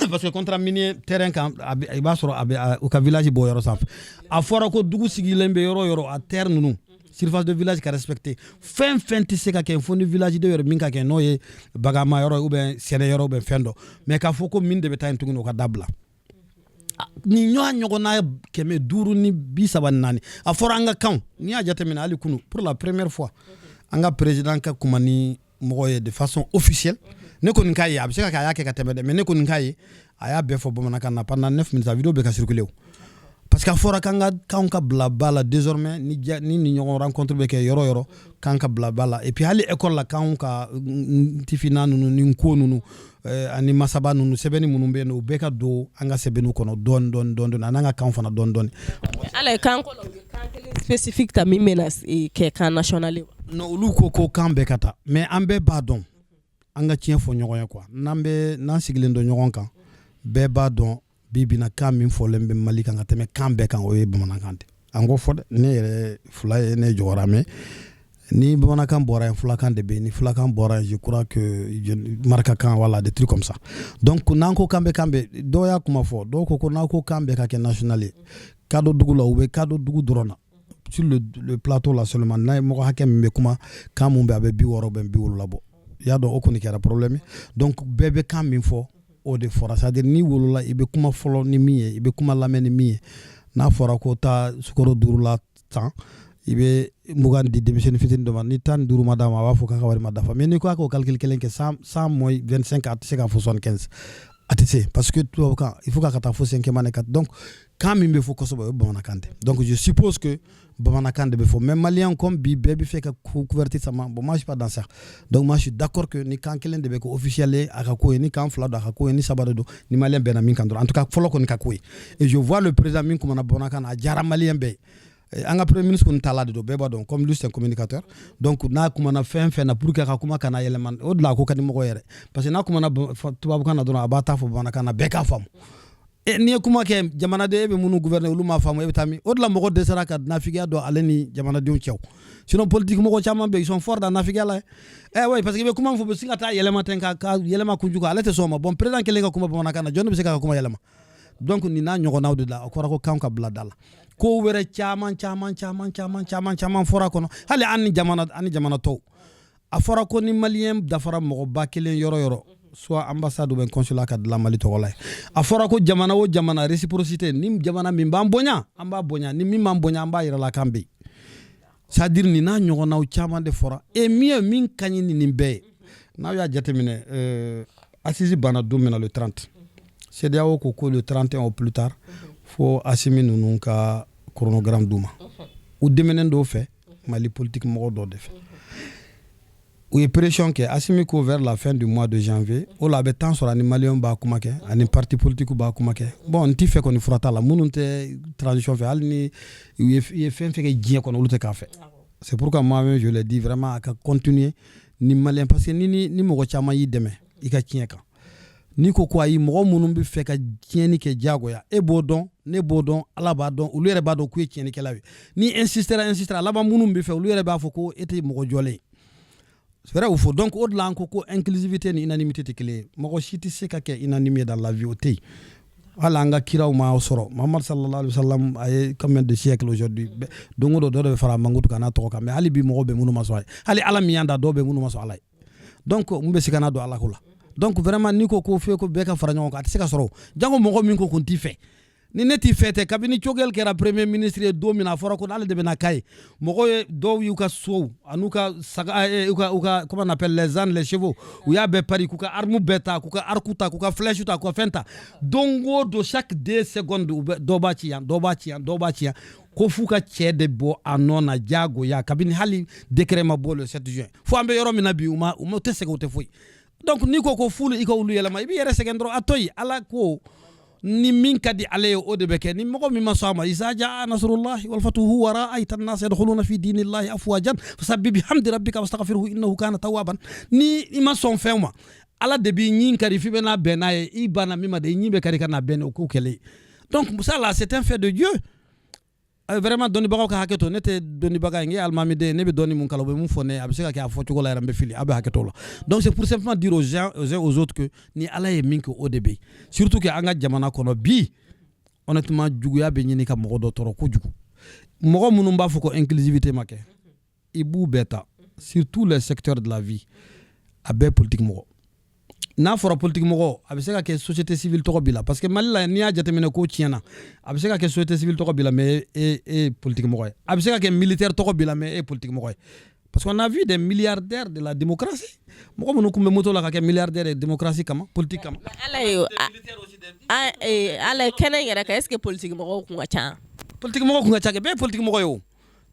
parce que contrat minier terrain kan, i b'a sɔrɔ a bɛ u ka village bɔ yɔrɔ sanfɛ. A fɔra ko dugu sigilen bɛ yɔrɔ o yɔrɔ, a terre ninnu, surface de village ka respecter. Fɛn fɛn tɛ se ka kɛ fo ni village de yɛrɛ min ka kɛ, n'o ye bagama yɔrɔ ou bien sɛnɛ yɔrɔ ou bien fɛn dɔ, mais k'a fɔ ko min de bɛ taa yen tuguni, o ka dabila. Nin ɲɔgɔn ɲɔgɔnna 534. A fɔra an ka kanw, n'i y'a jateminɛ, hali kunu, pour la première fois, an ka président ka kuma ni mɔgɔ ye de façon officielle. Ne kɔni k'a ye, a bɛ se ka kɛ a y'a kɛ ka tɛmɛ dɛ, mais ne kɔni k'a ye, a y'a bɛɛ fɔ bamanankan na pendant 9 minutes. A vidéo bɛ ka circuler o, parce que a fɔra k'an ka kanw ka bila ba la désormais. Ni ni ni ɲɔgɔn rencontre bɛ kɛ yɔrɔ yɔrɔ, k'an ka bila ba la. Et puis hali école la, k'anw ka tifina ninnu ni nko ninnu ani masaba ninnu, sɛbɛnni minnu bɛ yen nɔ, u bɛɛ ka don an ka sɛbɛnniw kɔnɔ dɔɔni dɔɔni dɔɔni dɔɔni, a n'an ka kanw fana dɔɔni dɔɔni. Ala ye kan kɔnɔ, u ye kan kelen spécifique ta min bɛna kɛ kan national ye. Non, olu ko ko kan bɛɛ ka taa, mais an bɛɛ b'a dɔn, an ka tiɲɛ fɔ ɲɔgɔn ye quoi. N'an bɛ n'an sigilen don ɲɔgɔn kan, bɛɛ b'a dɔn bi bi na, kan min fɔlen bɛ Mali kan ka tɛmɛ kan bɛɛ kan, o ye bamanankan de. An ko fɔ dɛ, ne yɛrɛ fila ye, ne jɔyɔrɔ, mais ni bamanankan bɔra yen, fulakan de bɛ yen. Ni fulakan bɔra yen, je crois que marakakan, voilà, des trucs comme ça. Donc n'an ko kan bɛ, kan bɛ, dɔw y'a kuma fɔ, dɔw ko ko n'aw ko kan bɛɛ ka kɛ national ye, kadɔ dugu la, u bɛ kadɔ dugu dɔrɔn na, sur le plateau là seulement, n'a ye mɔgɔ hakɛ min bɛ kuma kan mun bɛ, a bɛ 60 bɛ 70 bɔ. I y'a dɔn, o kɔni kɛra problème ye. Donc bɛɛ bɛ kan min fɔ, o de fɔra, c'est à dire n'i wolola, i bɛ kuma fɔlɔ ni min ye, i bɛ kuma lamɛn ni min ye. N'a fɔra ko taa sukaro duuru la tan, i bɛ 20 di denmisɛnnin fitinin dɔ ma, ni 15 ma d'a ma, a b'a fɔ k'a ka wari ma dafa. Mais n'i ko a k'o calcul kelen kɛ, 100 moins 25, a tɛ se k'a fɔ 75, a tɛ se, parce que tubabukan, il faut k'a ka taa fo cinquième année. Donc kan min bɛ fɔ kosɛbɛ, o ye bamanankan de. Donc je suppose que bamanankan de bɛ fɔ, mais malien comme bi, bɛɛ bɛ fɛ ka couverture sama. Bon, moi je suis pas dans ça. Donc moi je suis d'accord que ni kan kelen de bɛ kɛ officiel ye, a ka ko ye, ni kan fila don, a ka ko ye, ni saba de don, ni malien bɛnna min kan dɔrɔn, en tout cas fɔlɔ kɔni ka ko ye. Et je vois le président min kumana bamanankan na, a diyara malien bɛɛ ye. An ka premier ministre kɔni ta la de don, bɛɛ b'a dɔn, comme lui c'est un communicateur. Donc n'a kumana fɛn fɛn na pour que a ka kuma kana yɛlɛma, o de la a ko ka di mɔgɔ yɛrɛ, parce que n'a kumana tubabukan na dɔrɔn, a b'a ta fɔ bamanankan na, bɛɛ k'a faamu. N'i ye kuma kɛ jamanaden, e bɛ minnu gouverner, olu m'a faamu, e bɛ taa min? O de la mɔgɔ dɛsɛra ka nafigiya dɔn ale ni jamanadenw cɛw. Sinon politique mɔgɔ caman bɛ yen, ils sont forts dans nafigiya la. Oui, parce que i bɛ kuma min fɔ, u bɛ sin ka taa yɛlɛma ten, ka yɛlɛma kojugu, ale tɛ sɔn o ma. Bon, président kɛlen ka kuma bamanankan na, jɔn de bɛ se k'a ka kuma yɛlɛma? Donc nin n'a ɲɔgɔnnaw de la, a fɔra ko kan ka bila da la. Ko wɛrɛ caman caman caman caman caman caman fɔra kɔnɔ, hali an ni jamana, an ni jamana tɔw. A fɔra ko ni malien dafara mɔgɔ 1000 yɔrɔ yɔrɔ, soit ambassade ou bien consulat ka dilan Mali tɔgɔ la ye. A fɔra ko jamana o jamana, réciprocité, ni jamana min b'an bonya, an b'a bonya, ni min b'an bonya, an b'a yira la k'an bɛ yen. C'est à dire, nin n'a ɲɔgɔnnaw caman de fɔra. Et min ye min ka ɲi ni nin bɛɛ ye, n'aw y'a jateminɛ, assise banna don min na, le 30, CEDEAO ko le 31 au plus tard, fo Assimi ninnu ka chronogramme d'u ma. U dɛmɛnen dɔw fɛ, Mali politique mɔgɔ dɔw de fɛ, u ye pression kɛ. Assimi ko vers la fin du mois de janvier, o la a bɛ temps sɔrɔ, ani maliyɛnw b'a kuma kɛ, ani parti politique b'a kuma kɛ. Bon, n t'i fɛ kɔni, fura t'a la. Minnu tɛ transition fɛ, hali ni u ye fɛn fɛn kɛ diɲɛ kɔnɔ, olu tɛ k'a fɛ. C'est pourquoi moi-même je l'ai dit vraiment, a ka continuer ni maliyɛn, parce que ni mɔgɔ caman y'i dɛmɛ i ka tiɲɛ kan, n'i ko ayi, mɔgɔ minnu bɛ fɛ ka tiɲɛni kɛ diyagoya, e b'o dɔn, ne b'o dɔn, Ala b'a dɔn, olu yɛrɛ b'a dɔn k'u ye tiɲɛnikɛlaw ye. Ni insistera, insistera, a laban, minnu bɛ fɛ, olu yɛrɛ b'a fɔ ko e tɛ mɔgɔ jɔlen ye. C'est vrai ou faux? Donc o de la an ko inclusivité ni unanimité tɛ kelen ye. Mɔgɔ si tɛ se ka kɛ unanime dans la vie, o tɛ yen. Hali an ka kiraw ma sɔrɔ. Muhammad sallallahu alaihi wasallam, a ye combien de siècle aujourd'hui? Don o don, dɔ de bɛ fara a mankutu kan n'a tɔgɔ kan, mais hali bi mɔgɔw bɛ minnu ma sɔn a ye. Hali Ala min y'an da, dɔw bɛ minnu ma sɔn Ala ye. Donc mun bɛ se ka na don Ala ko la? Donc vraiment, n'i ko f'e ko bɛɛ ka fara ɲɔgɔn kan, a tɛ se ka sɔrɔ. Jango mɔgɔ min ko n t'i fɛ, ni ne t'i fɛ tɛ. Kabini Choguel kɛra premier ministre ye don min na, a fɔra ko n'ale de bɛna k'a ye, mɔgɔw ye, dɔw y'u ka sow an'u ka saga, u ka, comment on appelle, les ânes, les chevaux, u y'a bɛɛ pari, k'u ka arme bɛɛ ta, k'u ka arc ta, k'u ka flèche ta, k'u ka fɛn ta. Don o don, chaque 2 secondes, u bɛ dɔ b'a ci yan, dɔ b'a ci yan, dɔ b'a ci yan, ko f'u ka cɛ de bɔ a nɔ na diyagoya. Kabini hali décret ma bɔ le 7 juin, fo an bɛ yɔrɔ min na bi, u ma, u tɛ sɛgɛn, u tɛ foyi. Donc n'i ko f'olu i ka olu yɛlɛma, i b'i yɛrɛ sɛgɛn dɔrɔn. A to yen, Ala ko ni min ka di ale ye, o de bɛ kɛ. Ni mɔgɔ min ma sɔn a ma, iza jaa nasrullahi wal fatuhu wa ra'aita an-nas yadkhuluna fi dinillahi afwajan fasabbih bihamdi rabbika wastaghfirhu innahu kana tawwaban. Ni i ma sɔn fɛn ma, Ala de b'i ɲin kari f'i bɛ n'a bɛn n'a ye. I banna min ma de, i ɲin bɛ kari ka na bɛn o ko kɛlen. Donc ça là, c'est un fait de Dieu. Vraiment, dɔnnibagaw ka hakɛ to. Ne tɛ dɔnnibaga ye, n ye alimamiden, ne bɛ dɔnni mun kalan, u bɛ mun fɔ ne, a bɛ se ka kɛ a fɔ cogo la yɛrɛ n bɛ fili, a bɛ hakɛ to la. Donc c'est pour simplement dire aux gens, aux uns aux autres, que ni Ala ye min kɛ, o de bɛ yen. Surtout que an ka jamana kɔnɔ bi, honnêtement, juguya bɛ ɲini ka mɔgɔ dɔ tɔɔrɔ kojugu. Mɔgɔ minnu b'a fɔ ko inclusivité ma kɛ, i b'u bɛɛ ta sur tous les secteurs de la vie, a bɛɛ politique mɔgɔ. N'a fɔra politique mɔgɔ, a bɛ se ka kɛ société civile tɔgɔ b'i la, parce que Mali la, n'i y'a jateminɛ ko tiɲɛna, a bɛ se ka kɛ société civile tɔgɔ b'i la, mais e ye politique mɔgɔ ye. A bɛ se ka kɛ militaire tɔgɔ b'i la, mais e ye politique mɔgɔ ye, parce qu'on a vu des milliardaires de la démocratie, mɔgɔ minnu tun bɛ moto la ka kɛ milliardaire ye démocratie kama, politique kama. Ala ye Ala ye kɛnɛ in yɛrɛ kan, est ce que politique mɔgɔw kun ka ca? Politique mɔgɔw kun ka ca kɛ, bɛɛ ye politique mɔgɔ ye o.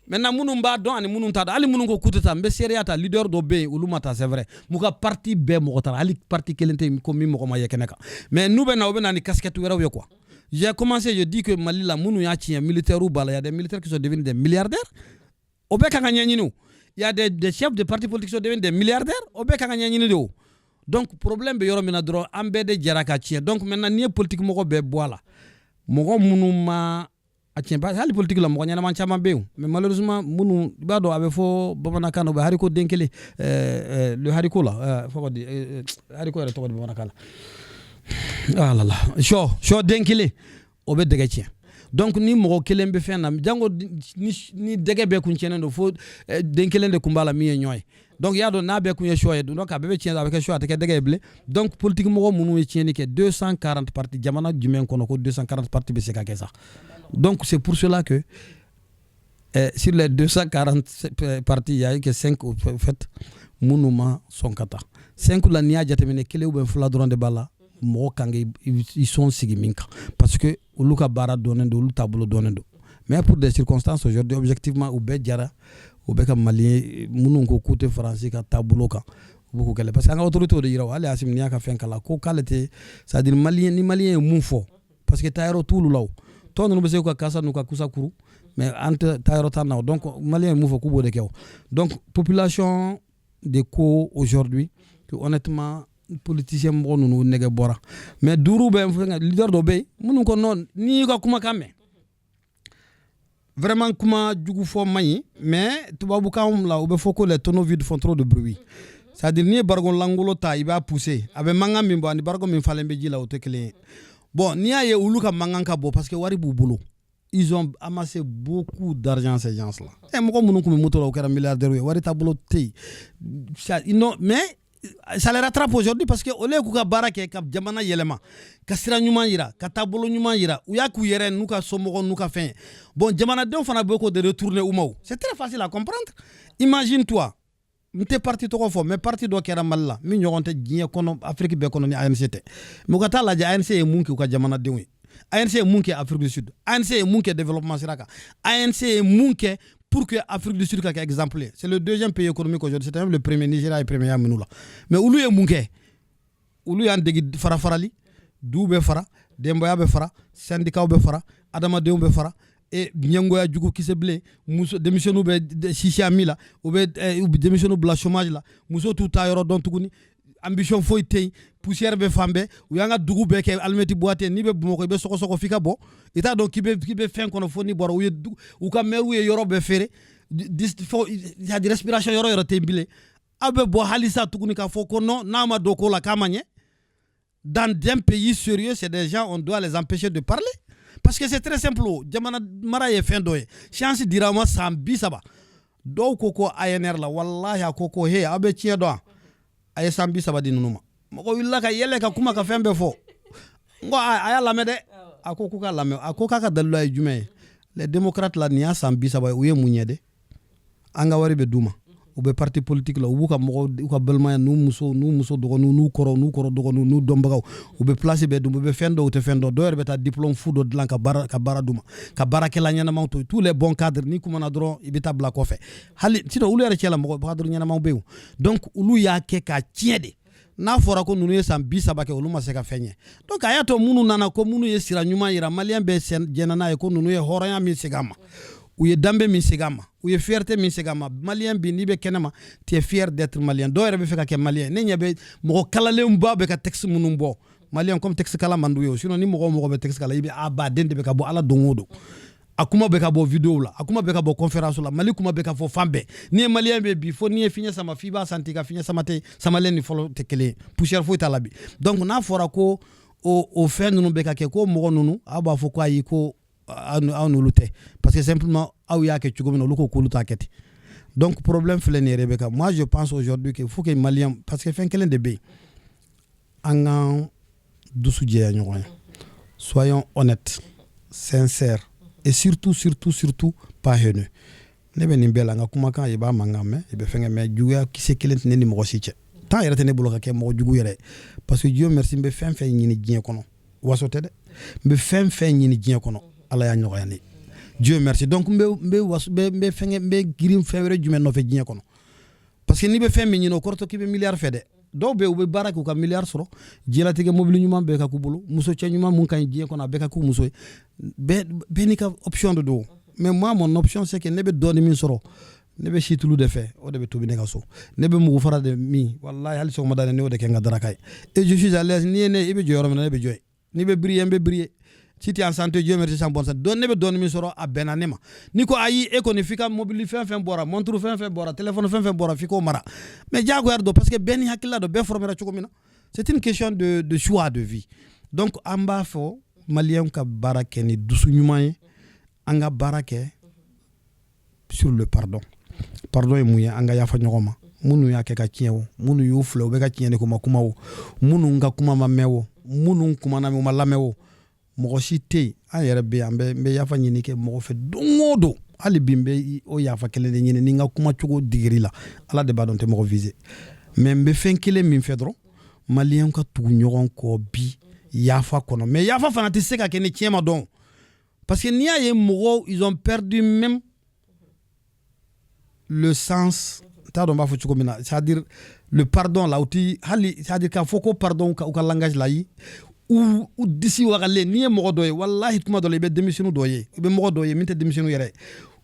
Maintenant, minnu b'a dɔn ani minnu t'a dɔn, hali minnu ko k'u tɛ taa, n bɛ seereya ta, leader dɔ bɛ yen, olu ma taa, c'est vrai. M'u ka parti bɛɛ mɔgɔ taara, hali parti kelen tɛ yen ko min mɔgɔ ma ye kɛnɛ kan. Mais n'u bɛ na, u bɛ na ni casquette wɛrɛw ye quoi. J'ai commencé, je dis que Mali la, minnu y'a tiɲɛ, militaires b'a la, y a des militaires qui sont devenus des milliardaires, o bɛɛ kan ka ɲɛɲini o. Y a des chefs de partis politiques qui sont devenus des milliardaires, o bɛɛ kan ka ɲɛɲini de o. Donc problème bɛ yɔrɔ min na dɔrɔn, an bɛɛ de jɛra ka tiɲɛ. Donc maintenant, n'i ye politique mɔgɔ bɛɛ bɔ a la, mɔgɔ minnu ma a tiɲɛ, parce que hali politique la, mɔgɔ ɲɛnama caman bɛ yen, mais malheureusement, minnu i b'a dɔn, a bɛ fɔ bamanankan na, u bɛ haricot den kelen, le haricot la, fɔ ka di haricot yɛrɛ tɔgɔ di bamanankan na? Ah là là, sɔ den kelen, o bɛ dɛgɛ tiɲɛ. Donc ni mɔgɔ kelen bɛ fɛn na, jango ni dɛgɛ bɛɛ kun tiɲɛnen don, fo den kelen de kun b'a la min ye ɲɔ ye. Donc i y'a dɔn, n'a bɛɛ kun ye sɔ ye, donc a bɛɛ bɛ tiɲɛ, a bɛ kɛ sɔ, a tɛ kɛ dɛgɛ ye bilen. Donc politique mɔgɔ minnu ye tiɲɛni kɛ, 240 partis, jamana jumɛn kɔnɔ ko 240 partis bɛ se ka kɛ sa? Donc c'est pour cela que sur les 240 partis, il y a eu que 5 au fait minnu ma sɔn ka taa. 5 la, n'i y'a jateminɛ, kelen ou bien fila dɔrɔn de b'a la mɔgɔ kan k'i sɔn sigi min kan, parce que olu ka baara dɔnnen don, olu taabolo dɔnnen don. Mais pour des circonstances aujourd'hui, objectivement, u bɛɛ jara, u bɛ ka Mali minnu ko k'u tɛ Faransi ka taabolo kan, u b'u kɛlɛ, parce que an ka autorité de yira. Hali Assimi, n'i y'a ka fɛn kala ko k'ale tɛ, c'est à dire malien, ni malien ye mun fɔ, parce que taayɔrɔ t'olu la, o tɔ ninnu bɛ se k'u ka kasa n'u ka kusa kuru, mais an tɛ taayɔrɔ t'an na o. Donc malien ye mun fɔ, k'u b'o de kɛ o. Donc population de ko aujourd'hui que honnêtement, politicien mɔgɔ ninnu nɛgɛ bɔra, mais duuru bɛ fɛn, leader dɔ bɛ yen minnu ko non, n'i y'i ka kumakan mɛn, vraiment, kuma jugu fɔ man ɲi, mais tubabukan la, u bɛ fɔ ko les tonneaux vides font trop de bruit. C'est à dire, n'i ye barigon langolo ta, i b'a pousser, a bɛ mankan min bɔ, ani barigon min falen bɛ ji la, o tɛ kelen ye. Bon, n'i y'a ye olu ka mankan ka bɔ, parce que wari b'u bolo, ils ont amassé beaucoup d'argent, ces gens là. Ɛ, mɔgɔ minnu tun bɛ moto la, o kɛra milliardaire ye, wari taabolo tɛ yen. Non, mais Ça les rattrape aujourd'hui, parce que au lieu k'u ka baara kɛ ka jamana yɛlɛma, ka sira ɲuman yira, ka taabolo ɲuman yira, u y'a k'u yɛrɛ n'u ka somɔgɔw n'u ka fɛn ye. Bon, jamanadenw fana bɛ k'o de retourner u ma. O, c'est très facile à comprendre. Imagine toi, n tɛ parti tɔgɔ fɔ, mais parti dɔ kɛra Mali la min ɲɔgɔn tɛ diɲɛ kɔnɔ, Afrique bɛɛ kɔnɔ, ni ANC tɛ. Mais u ka taa lajɛ, ANC ye mun kɛ u ka jamanadenw ye? ANC ye mun kɛ Afrique du Sud? ANC ye mun kɛ développement sira kan? ANC ye mun kɛ pour que Afrique du Sud ka kɛ exemple ye? C'est le deuxième pays économique aujourd'hui, c'était même le premier, Nigeria ye premier minnu la. Mais olu ye mun kɛ? Olu y'an degi fara farali, du bɛ fara, denbaya bɛ fara, syndicat bɛ fara, adamadenw bɛ fara, e ɲɛngoya jugu kisɛ bilen, muso denmisɛnninw bɛ sisiya min la, u bɛ denmisɛnninw bila chômage la, muso t'u ta yɔrɔ dɔn tuguni, ambition foyi tɛ yen, poussière bɛ fan bɛɛ. U y'an ka dugu bɛɛ kɛ alimɛti boîte. N'i bɛ Bamakɔ, i bɛ sɔgɔsɔgɔ f'i ka bɔ, i t'a dɔn k'i bɛ fɛn kɔnɔ fo n'i bɔra. U ye u ka maire ye yɔrɔ bɛɛ feere, fo c'est à dire respiration yɔrɔ yɔrɔ tɛ yen bilen. Aw bɛ bɔ halisa tuguni k'a fɔ ko non, n'a ma don ko la k'a ma ɲɛ. Dans un pays sérieux, c'est des gens, on doit les empêcher de parler, parce que c'est très simple. Jamana mara ye fɛn dɔ ye, chance dira ma san 30. Dɔw ko ANR la, wallahi, a ko he, aw bɛ tiɲɛ dɔn, a ye san 30 di ninnu ma. Mɔgɔ wulila ka yɛlɛ ka kuma ka fɛn bɛɛ fɔ. N ko a y'a lamɛn dɛ. A ko k'u ka lamɛn. A ko k'a ka dalilu ye jumɛn ye? Les démocrates la, nin y'a san 30 ye, u ye mun ɲɛ de? An ka wari bɛ d'u ma, u bɛ parti politique la, u b'u ka mɔgɔw, u ka balimaya n'u muso, n'u muso dɔgɔninw, n'u kɔrɔ, n'u kɔrɔ dɔgɔninw, n'u dɔnbagaw, u bɛ place bɛɛ dun, u bɛ fɛn dɔw, u tɛ fɛn dɔn. Dɔw yɛrɛ bɛ taa diplôme fu dɔ dilan ka baara d'u ma, ka baarakɛla ɲɛnamaw to yen. Tous les bons cadres, n'i kumana dɔrɔn, i bɛ taa bila kɔfɛ. Hali sinon, olu yɛrɛ cɛ la, mɔgɔ cadre ɲɛnamaw bɛ yen. Donc olu y'a kɛ k'a tiɲɛ de. N'a fɔra ko ninnu ye san 30 kɛ, olu ma se ka fɛn ɲɛ. Donc a y'a to minnu nana, ko minnu ye sira ɲuman yira, Malien bɛɛ jɛnna n'a ye, ko ninnu ye hɔrɔnya min segin a ma, u ye danbe min segin a ma, u ye fierté min segin a ma. Malien bi, n'i bɛ kɛnɛma, tu es fier d'être malien. Dɔw yɛrɛ bɛ fɛ ka kɛ malien. Ne ɲɛ bɛ mɔgɔ kalalenba bɛ ka texte minnu bɔ, malien comme texte kalan man d'u ye. Sinon ni mɔgɔ o mɔgɔ bɛ texte kalan, i bɛ a baden de bɛ ka bɔ ala don o don. A kuma bɛ ka bɔ vidéo la, a kuma bɛ ka bɔ conférence la, Mali kuma bɛ ka fɔ fan bɛɛ. N'i ye malien bɛ bi, fo n'i ye fiɲɛ sama, f'i b'a santi ka fiɲɛ sama tɛ samalen ni fɔlɔ tɛ kelen ye, poussière foyi t'a la bi. Donc n'a fɔra ko o fɛn ninnu bɛ ka kɛ, ko mɔgɔ ninnu, aw b'a fɔ ko ayi, ko aw n'olu tɛ, parce que simplement aw y'a kɛ cogo min na, olu ko k'olu t'a kɛ ten. Donc problème filɛ nin yɛrɛ bɛ ka. Moi, je pense aujourd'hui que faut que malien, parce que fɛn kelen de bɛ yen, an k'an dusu jɛya ɲɔgɔn ye. Soyons honnêtes, sincères et surtout, surtout, surtout pas haineux. Ne bɛ nin bɛɛ la, n ka kumakan, i b'a mankan mɛn, i bɛ fɛn kɛ, mais juguya kisɛ kelen tɛ ne ni mɔgɔ si cɛ. Temps yɛrɛ tɛ ne bolo ka kɛ mɔgɔ jugu yɛrɛ, parce que Dieu merci, n bɛ fɛn fɛn ɲini diɲɛ kɔnɔ, waso tɛ dɛ, n bɛ fɛn fɛn ɲini diɲɛ kɔnɔ, Ala y'a nɔgɔya ne, Dieu merci. Donc n bɛ waso, n bɛ fɛnkɛ, n bɛ girin fɛn wɛrɛ jumɛn nɔfɛ diɲɛ kɔnɔ? Parce que n'i bɛ fɛn min ɲini, o kɔrɔ tɛ k'i bɛ miliyari fɛ dɛ. Dɔw bɛ yen, u bɛ baara kɛ, u ka miliyari sɔrɔ, diɲɛlatigɛ mobili ɲuman bɛɛ ka k'u bolo, muso cɛ ɲuman mun ka ɲi diɲɛ kɔnɔ, a bɛɛ ka k'u muso ye. Bɛɛ bɛɛ n'i ka option de don. Mais moi, mon option, c'est que ne bɛ dɔɔnin min sɔrɔ, ne bɛ situlu de fɛ, o de bɛ tobi ne ka so, ne bɛ mugu fara de min, walahi, hali sɔgɔmada ne y'o de kɛ n ka daraka ye, et je suis à l'aise. N'i ye ne, i bɛ jɔ yɔrɔ min na, ne bɛ jɔ yen. N'i bɛ briller, n bɛ briller. Si tu es en santé, Dieu merci, en bonne santé. Donc ne bɛ dɔɔnin min sɔrɔ, a bɛnna ne ma. N'i ko ayi, e kɔni f'i ka mobili fɛn fɛn bɔra, montre fɛn fɛn bɔra, téléphone fɛn fɛn bɔra, f'i k'o mara. Mais diyagoya don, parce que bɛɛ ni hakilila don, bɛɛ formera cogo min na. C'est une question de choix de vie. Donc an b'a fɔ maliyɛnw ka baara kɛ ni dusu ɲuman ye, an ka baara kɛ sur le pardon. Pardon ye mun ye? An ka yafa ɲɔgɔn ma. Minnu y'a kɛ ka tiɲɛ o, minnu y'u filɛ u bɛ ka tiɲɛ de ko ma kuma o, minnu ka kuma ma mɛn o, minnu kumana u ma lamɛn o, mɔgɔ si tɛ yen. An yɛrɛ bɛ yan, n bɛ yafa ɲini kɛ mɔgɔ fɛ don o don. Hali bi n bɛ o yafa kelen de ɲini ni n ka kumacogo digiri la. Ala de b'a dɔn, tɛ mɔgɔ viser, mais n bɛ fɛn kelen min fɛ dɔrɔn, maliyɛnw ka tugu ɲɔgɔn kɔ bi yafa kɔnɔ. Mais yafa fana tɛ se ka kɛ ni tiɲɛ ma dɔn, parce que n'i y'a ye mɔgɔw, ils ont perdu même le sens, n t'a dɔn n b'a fɔ cogo min na, c'est à dire le pardon la, u ti hali, c'est à dire k'a fɔ ko pardon u ka langage la yi, u disi wagalen. N'i ye mɔgɔ dɔ ye, walahi, kuma dɔ la, i bɛ denmisɛnnin dɔ ye, i bɛ mɔgɔ dɔ ye min tɛ denmisɛnnin yɛrɛ,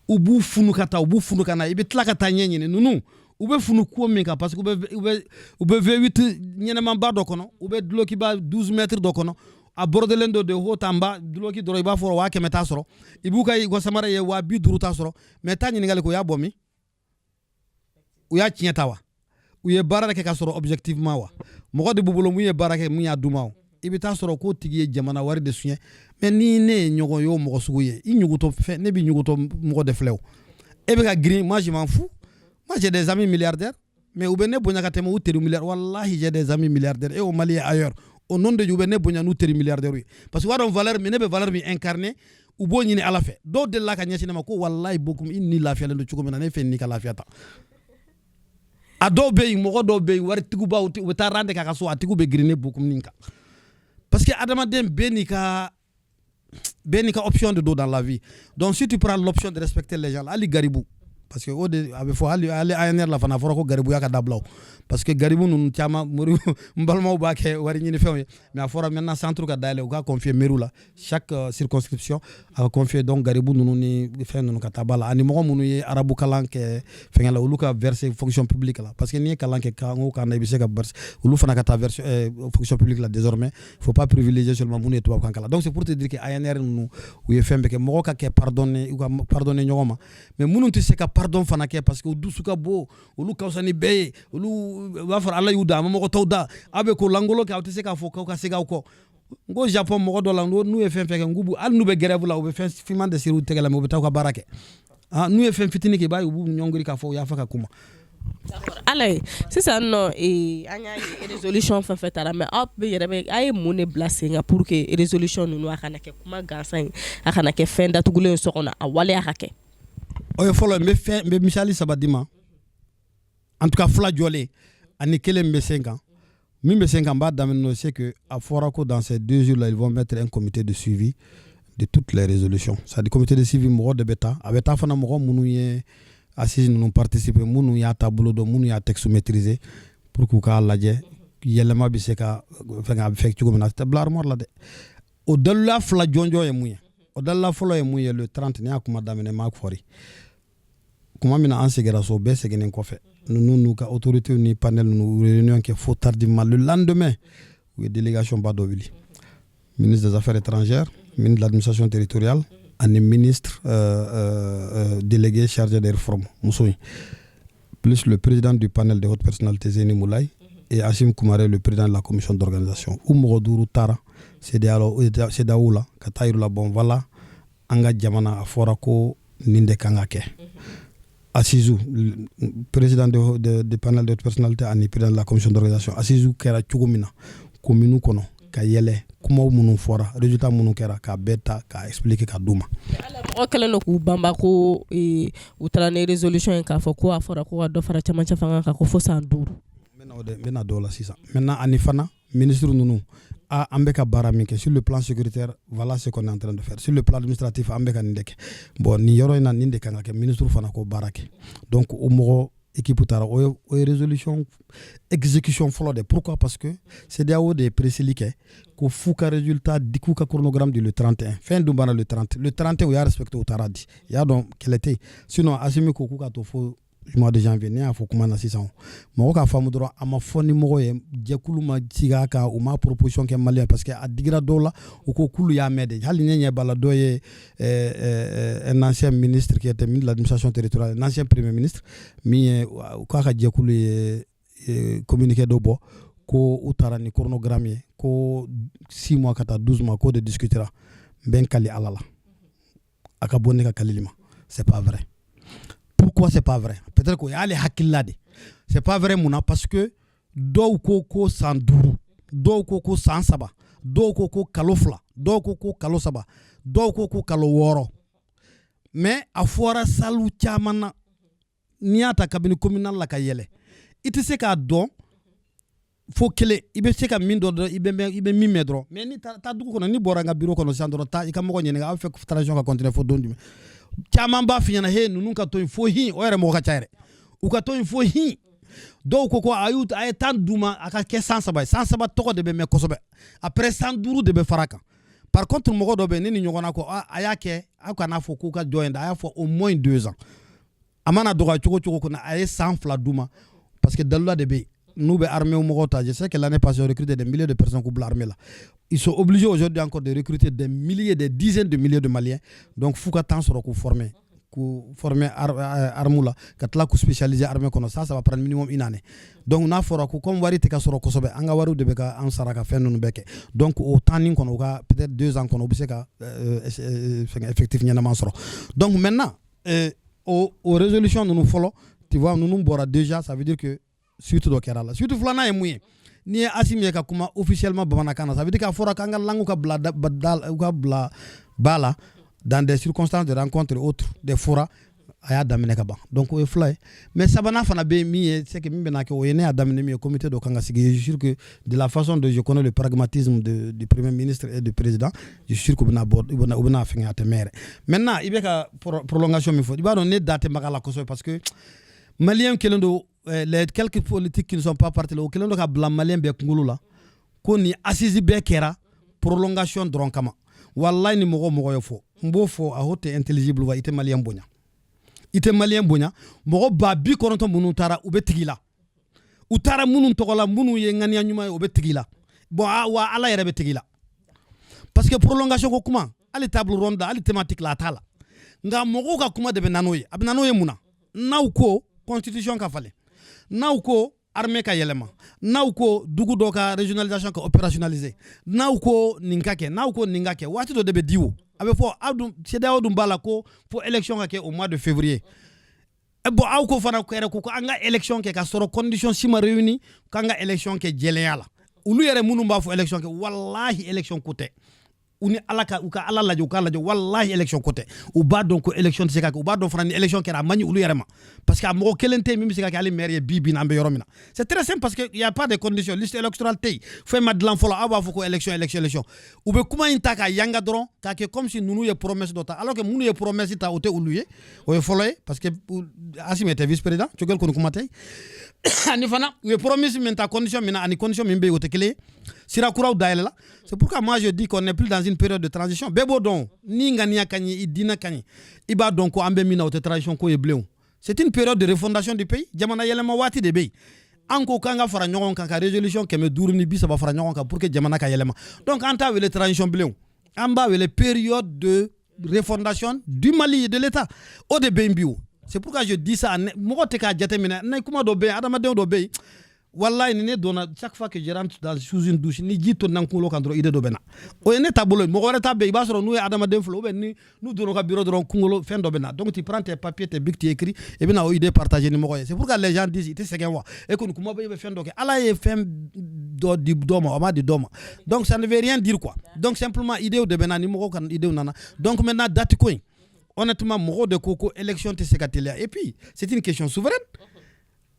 u b'u funu ka taa, u b'u funu ka na, i bɛ tila ka taa ɲɛɲini ninnu u bɛ funu ko min kan, parce que u bɛ V8 ɲɛnɛmanba dɔ kɔnɔ, u bɛ dulokiba 12 mètres dɔ kɔnɔ, a bordelen dɔ de haut en bas, duloki dɔrɔn i b'a fɔ 100 000 t'a sɔrɔ, i b'u ka samara ye 50 000 t'a sɔrɔ. Mais taa ɲininkali kɛ, u y'a bɔ min? U y'a tiɲɛ ta wa? U ye baara kɛ ka sɔrɔ objectivement wa? Mɔgɔ de b'u bolo mun ye baara kɛ, mun y'a d'u ma? O i bɛ taa sɔrɔ k'o tigi ye jamana wari de suɲɛ. Mais ni ne ye ɲɔgɔn ye, o mɔgɔ sugu ye, i ɲugutɔ fɛn, ne bɛ ɲugutɔ mɔgɔ de filɛ. O e bɛ ka girin, moi je m'en fous. Moi, j'ai des amis milliardaires. Mais u bɛ ne bonya ka tɛmɛ u teri milliard. Wallahi, j'ai des amis milliardaires et au Mali et ailleurs. Au nom de Dieu, u bɛ ne bonya n'u teri milliardaires ye, parce que u b'a dɔn valeur min ne bɛ, valeur min incarner, u b'o ɲini Ala fɛ. Dɔw delila ka ɲɛsin ne ma ko: "Wallahi Bokum, i ni lafiyalen don cogo min na, ne fɛ n'i ka lafiya ta." A dɔw bɛ yen, mɔgɔ dɔw bɛ yen, waritigibaw, u bɛ taa rang k'a ka so, a tigiw bɛ girin ne Bokum nin kan, parce que adamaden bɛɛ n'i ka option de don dans la vie. Donc si tu prends l'option de respecter les gens, hali garibu, parce que o de a bɛ fɔ, hali ANR la fana, a fɔra ko garibuya ka dabila o, parce que garibu ninnu caman, mori n balimaw b'a kɛ wari ɲini fɛnw ye. Mais a fɔra maintenant centre ka dayɛlɛ, u ka confier mairie la, chaque circonscription a ka confier. Donc garibu ninnu ni fɛn ninnu ka taa ba la, ani mɔgɔ minnu ye arabu kalan kɛ fɛngɛ la, olu ka verser fonction publique la, parce que n'i ye kalan kɛ kan o kan na, i bɛ se ka verser, olu fana ka taa verser fonction publique la. Désormais, faut pas privilégier seulement minnu ye tubabukan kalan. Donc c'est pour te dire que ANR ninnu, u ye fɛn bɛɛ kɛ, mɔgɔ ka kɛ pardonner, u ka pardonner ɲɔgɔn ma. Mais minnu tɛ se ka pardon fana kɛ, parce que u dusu ka bon, olu ka fisa ni bɛɛ ye, olu u b'a fɔ Ala y'u da, a ma mɔgɔ tɔw da, aw bɛ ko lankolon kɛ, aw tɛ se k'a fɔ k'aw ka segin aw kɔ. N ko Japon mɔgɔ dɔ la, n'u ye fɛn fɛn kɛ, n k'u hali n'u bɛ grève la, u bɛ fɛn finman de siri u tɛgɛ la, mais u bɛ taa u ka baara kɛ. Ah, n'u ye fɛn fitinin kɛ, i b'a ye u b'u ɲɔngiri k'a fɔ u y'a fɛ ka kuma. Ala ye sisan nɔ, an y'a ye résolution fɛn fɛn taara, mais aw bɛ yɛrɛ bɛ, a ye mun de bila sen kan pour que résolution ninnu, a kana kɛ kuma gansan ye, a kana kɛ fɛn datugulen ye so kɔnɔ, a waleya ka kɛ? O ye fɔlɔ. N bɛ fɛn, n bɛ misali saba d'i ma, en tout cas fila jɔlen ani kelen bɛ sen kan. Min bɛ sen kan, n b'a daminɛ n'o, c'est que a fɔra ko dans ces 2 jours là, ils vont mettre un comité de suivi de toutes les résolutions. C'est à dire comité de suivi, mɔgɔ de bɛ taa, a bɛ taa fana mɔgɔ minnu ye assise ninnu participer, minnu y'a taabolo dɔn, minnu y'a texte maîtriser, pour k'u k'a lajɛ yɛlɛma bɛ se ka fɛn, a bɛ fɛ cogo min na. A tɛ bila armoire la dɛ. O dalila fila jɔnjɔn ye mun ye? O dalila fɔlɔ ye mun ye? Le 30, ne y'a kuma daminɛ, m'a fɔri kuma min na, an seginna so, bɛɛ seginnen kɔfɛ, ninnu n'u ka autorités ni panel ninnu, réunion kɛ fo tardivement. Le lendemain, u ye délégation ba dɔ wuli, ministre des Affaires étrangères, ministre de l'Administration territoriale ani ministre délégué chargé des réformes, muso in, plus le président du panel des hautes personnalités, Zeni Moulay, et Assim Koumare, le président de la commission d'organisation. U mɔgɔ duuru taara CEDEAO la ka taa yir'u la: bon voilà, an ka jamana, a fɔra ko nin de kan ka kɛ. Assise, président de panel de personnalité ani président de la commission d'organisation, assise kɛra cogo min na commune kɔnɔ, ka yɛlɛ kumaw minnu fɔra, résultat minnu kɛra, k'a bɛɛ ta k'a expliquer ka d'u ma. Ala, mɔgɔ kɛlen don k'u banba ko u taara ni résolution ye k'a fɔ ko a fɔra ko ka dɔ fara camancɛ fanga kan, ko fo san 5. N bɛna o de, n bɛna dɔw la sisan. Maintenant, ani fana ministre ninnu, a an bɛ ka baara min kɛ sur le plan sécuritaire, voilà ce qu'on est en train de faire. Sur le plan administratif, an bɛ ka nin de kɛ. Bon, nin yɔrɔ in na, nin de kan ka kɛ, ministre fana k'o baara kɛ. Donc o mɔgɔ équipe taara, o ye résolution exécution fɔlɔ de. Pourquoi? Parce que CEDEAO de ye preseli kɛ ko f'u ka résultat di, k'u ka chronogramme di le 31. Fɛn dun banna le 30. Le 31, u y'a respecté, u taara di. I y'a dɔn kɛlɛ tɛ yen. Sinon Assimi ko k'u ka to fo mois de janvier. Ne y'a fɔ kuma na sisan, mɔgɔ k'a faamu dɔrɔn, a ma fɔ ni mɔgɔ ye, jɛkulu ma sigi a kan, u ma proposition kɛ malien, parce que a digira dɔw la, u ko k'olu y'a mɛn de. Hali ne ɲɛ b'a la, dɔw ye un ancien ministre qui était ministre de l'Administration territoriale, un ancien premier ministre min ye, k'a ka jɛkulu ye communiqué dɔ bɔ ko u taara ni chronogramme ye, ko 6 mois ka taa 12 mois, k'o de discutera. N bɛ n kali Ala la, a ka bɔ ne ka kalili ma, c'est pas vrai. Pourquoi c'est pas vrai? Peut-être qu'o y'ale hakilila de. C'est pas vrai mun na? Parce que dɔw ko ko san 5, dɔw ko ko san 3, dɔw ko ko kalo 2, dɔw ko ko kalo 3, dɔw ko ko kalo 6. Mais a fɔra salle caman na, n'i y'a ta kabini communal la ka yɛlɛ, i tɛ se k'a dɔn fo kelen. I bɛ se ka min dɔn dɔrɔn, i bɛ min mɛn dɔrɔn. Mais ni taa dugu kɔnɔ, ni bɔra n ka bureau kɔnɔ sisan dɔrɔn, taa i ka mɔgɔ ɲininka: aw fɛ, transition ka continuer fo don jumɛn? Caman b'a f'i ɲɛna: he, ninnu ka to yen fo hin. O yɛrɛ mɔgɔ ka ca yɛrɛ, u ka to yen fo hin. Dɔw ko ko a y'u, a ye tan d'u ma, a ka kɛ san 3 ye. San 3 tɔgɔ de bɛ mɛn kosɛbɛ, après san 5 de bɛ fara kan. Par contre, mɔgɔ dɔ bɛ yen, ne ni ɲɔgɔn na ko a y'a kɛ, aw kana fɔ k'u ka jɔ yen dɛ, a y'a fɔ au moins 2 ans. A mana dɔgɔya cogo cogo kɔnɔ, a ye san 2 d'u ma, parce que dalila de bɛ yen. N'u bɛ armée mɔgɔw ta, je sais que l'année passée, on recruté des milliers de personnes k'u bila armée la. Ils sont obligés aujourd'hui encore de recruter des milliers, des dizaines de milliers de Maliens. Donc f'u ka temps sɔrɔ k'u former arme la, ka tila k'u spécialiser armée kɔnɔ. Ça va prendre minimum une année. Donc n'a fɔra ko comme wari tɛ ka sɔrɔ kosɛbɛ, an ka wariw de bɛ ka an sara ka fɛn ninnu bɛɛ kɛ, donc o temps nin kɔnɔ, u ka peut-être 2 ans kɔnɔ, u bɛ se ka fɛn effectif ɲɛnama sɔrɔ. Donc maintenant, o résolution ninnu fɔlɔ, tu vois, ninnu bɔra déjà, ça veut dire que Suite dɔ kɛra la. Suite filanan ye mun ye? N'i ye Assimi ye ka kuma officiellement bamanankan na, ça veut dire k'a fɔra k'an ka langue ka bila da, u ka bila ba la dans des circonstances de rencontre et autres, des forats. A y'a daminɛ ka ban. Donc o ye fila ye. Mais sabanan fana bɛ yen, min ye, c'est que min bɛna kɛ, o ye ne y'a daminɛ min ye, comité dɔ kan ka sigi. Je suis sûr que de la façon dont je connais le pragmatisme du premier ministre et du président, je suis sûr k'u bɛna bɔ, u bɛna fɛngɛ, a tɛ mɛn yɛrɛ. Maintenant, i bɛ ka prolongation min fɔ, i b'a dɔn ne da tɛ maga la kosɛbɛ, parce que malien kelen don, les quelques politiques qui ne sont pas partis la, o kelen don ka bila malien bɛɛ kunkolo la ko ni assise bɛɛ kɛra prolongation dɔrɔn kama. Wallahi, ni mɔgɔ mɔgɔ ye fɔ, n b'o fɔ a haute intelligible wa, i tɛ malien bonya, i tɛ malien bonya. Mɔgɔ 90,000 minnu taara, u bɛ tigi la. U taara minnu tɔgɔ la, minnu ye ŋaniya ɲuman ye, o bɛ tigi la. Bon, wa ala yɛrɛ bɛ tigi la, parce que prolongation ko kuma, hali table ronde, hali thématique la, a t'a la. Nka mɔgɔw ka kuma de bɛ na n'o ye. A bɛ na n'o ye mun na? N'aw ko constitution ka falen, n'aw ko armée ka yɛlɛma, n'aw ko dugu dɔ ka régionalisation ka opérationnaliser, n'aw ko nin ka kɛ, n'aw ko nin ka kɛ, waati dɔ de bɛ di. O a bɛ fɔ aw dun, CEDEAO dun b'a la ko fo élection ka kɛ au mois de février. Bon, aw ko fana yɛrɛ ko an ka élection kɛ ka sɔrɔ condition si ma réuni k'an ka élection kɛ jɛlenya la. Olu yɛrɛ minnu b'a fɔ élection kɛ, wallahi, élection ko tɛ. U ni ala ka, u ka ala lajɛ, u k'a lajɛ. Wallahi, élection ko tɛ. U b'a dɔn ko élection tɛ se ka kɛ. U b'a dɔn fana ni élection kɛra, a man ɲi olu yɛrɛ ma, parce que a mɔgɔ kelen tɛ yen min bɛ se ka kɛ hali maire ye bi bi in na, an bɛ yɔrɔ min na. C'est très simple, parce que y a pas de condition, liste électorale tɛ yen, fɛn ma dilan fɔlɔ. Aw b'a fɔ ko élection, élection, élection. U bɛ kuma in ta k'a yanga dɔrɔn, k'a kɛ comme si ninnu ye promesse dɔ ta, alors que minnu ye promesse ta, o tɛ olu ye. O ye fɔlɔ ye, parce que Assimi était vice président, Choguel kɔni kuma tɛ. Ani fana, u ye promesse min ta, condition min na ani condition min bɛ yen, o tɛ kelen ye. Sira kuraw dayɛlɛ la. C'est pourquoi moi je dis qu'on n'est plus dans une période de transition. Bɛɛ b'o dɔn. Ni ŋaniya ka ɲi, i diinɛ ka ɲi, i b'a dɔn ko an bɛ min na, o tɛ transition ko ye bilen. C'est une période de refondation du pays. Jamana yɛlɛma waati de bɛ yen. An ko k'an ka fara ɲɔgɔn kan ka résolution 530 fara ɲɔgɔn kan pour que jamana ka yɛlɛma. Donc an t'a wele transition bilen, an b'a wele période de refondation du Mali et de l'État. O de bɛ yen bi. O c'est pourquoi je dis ça. Mɔgɔ tɛ k'a jateminɛ. Ne kuma dɔ bɛ yen, adamadenw dɔ bɛ yen, wallahi, ni ne donna, chaque fois que je rentre dans sous une douche, ni ji tonna n kunkolo kan dɔrɔn, idée dɔ bɛ na. O ye ne taabolo ye. Mɔgɔ wɛrɛ ta bɛ yen, i b'a sɔrɔ n'u ye adamaden fila ou bien ni n'u donna u ka bureau dɔrɔn, kunkolo fɛn dɔ bɛ na. Donc tu prends tes papiers, tes bics, tu écris, i bɛna o idée partager ni mɔgɔ ye. C'est pourquoi les gens disent i tɛ sɛgɛn wa, e kɔni kuma bɛ, i bɛ fɛn dɔ kɛ. Ala ye fɛn dɔ di dɔ ma, o ma di dɔ ma. Donc ça ne veut rien dire, quoi. Donc simplement, idée de bɛ na ni mɔgɔw ka idée nana. Donc maintenant, date ko in, honnêtement, mɔgɔw de ko ko élection tɛ se ka teliya. Et puis c'est une question souveraine.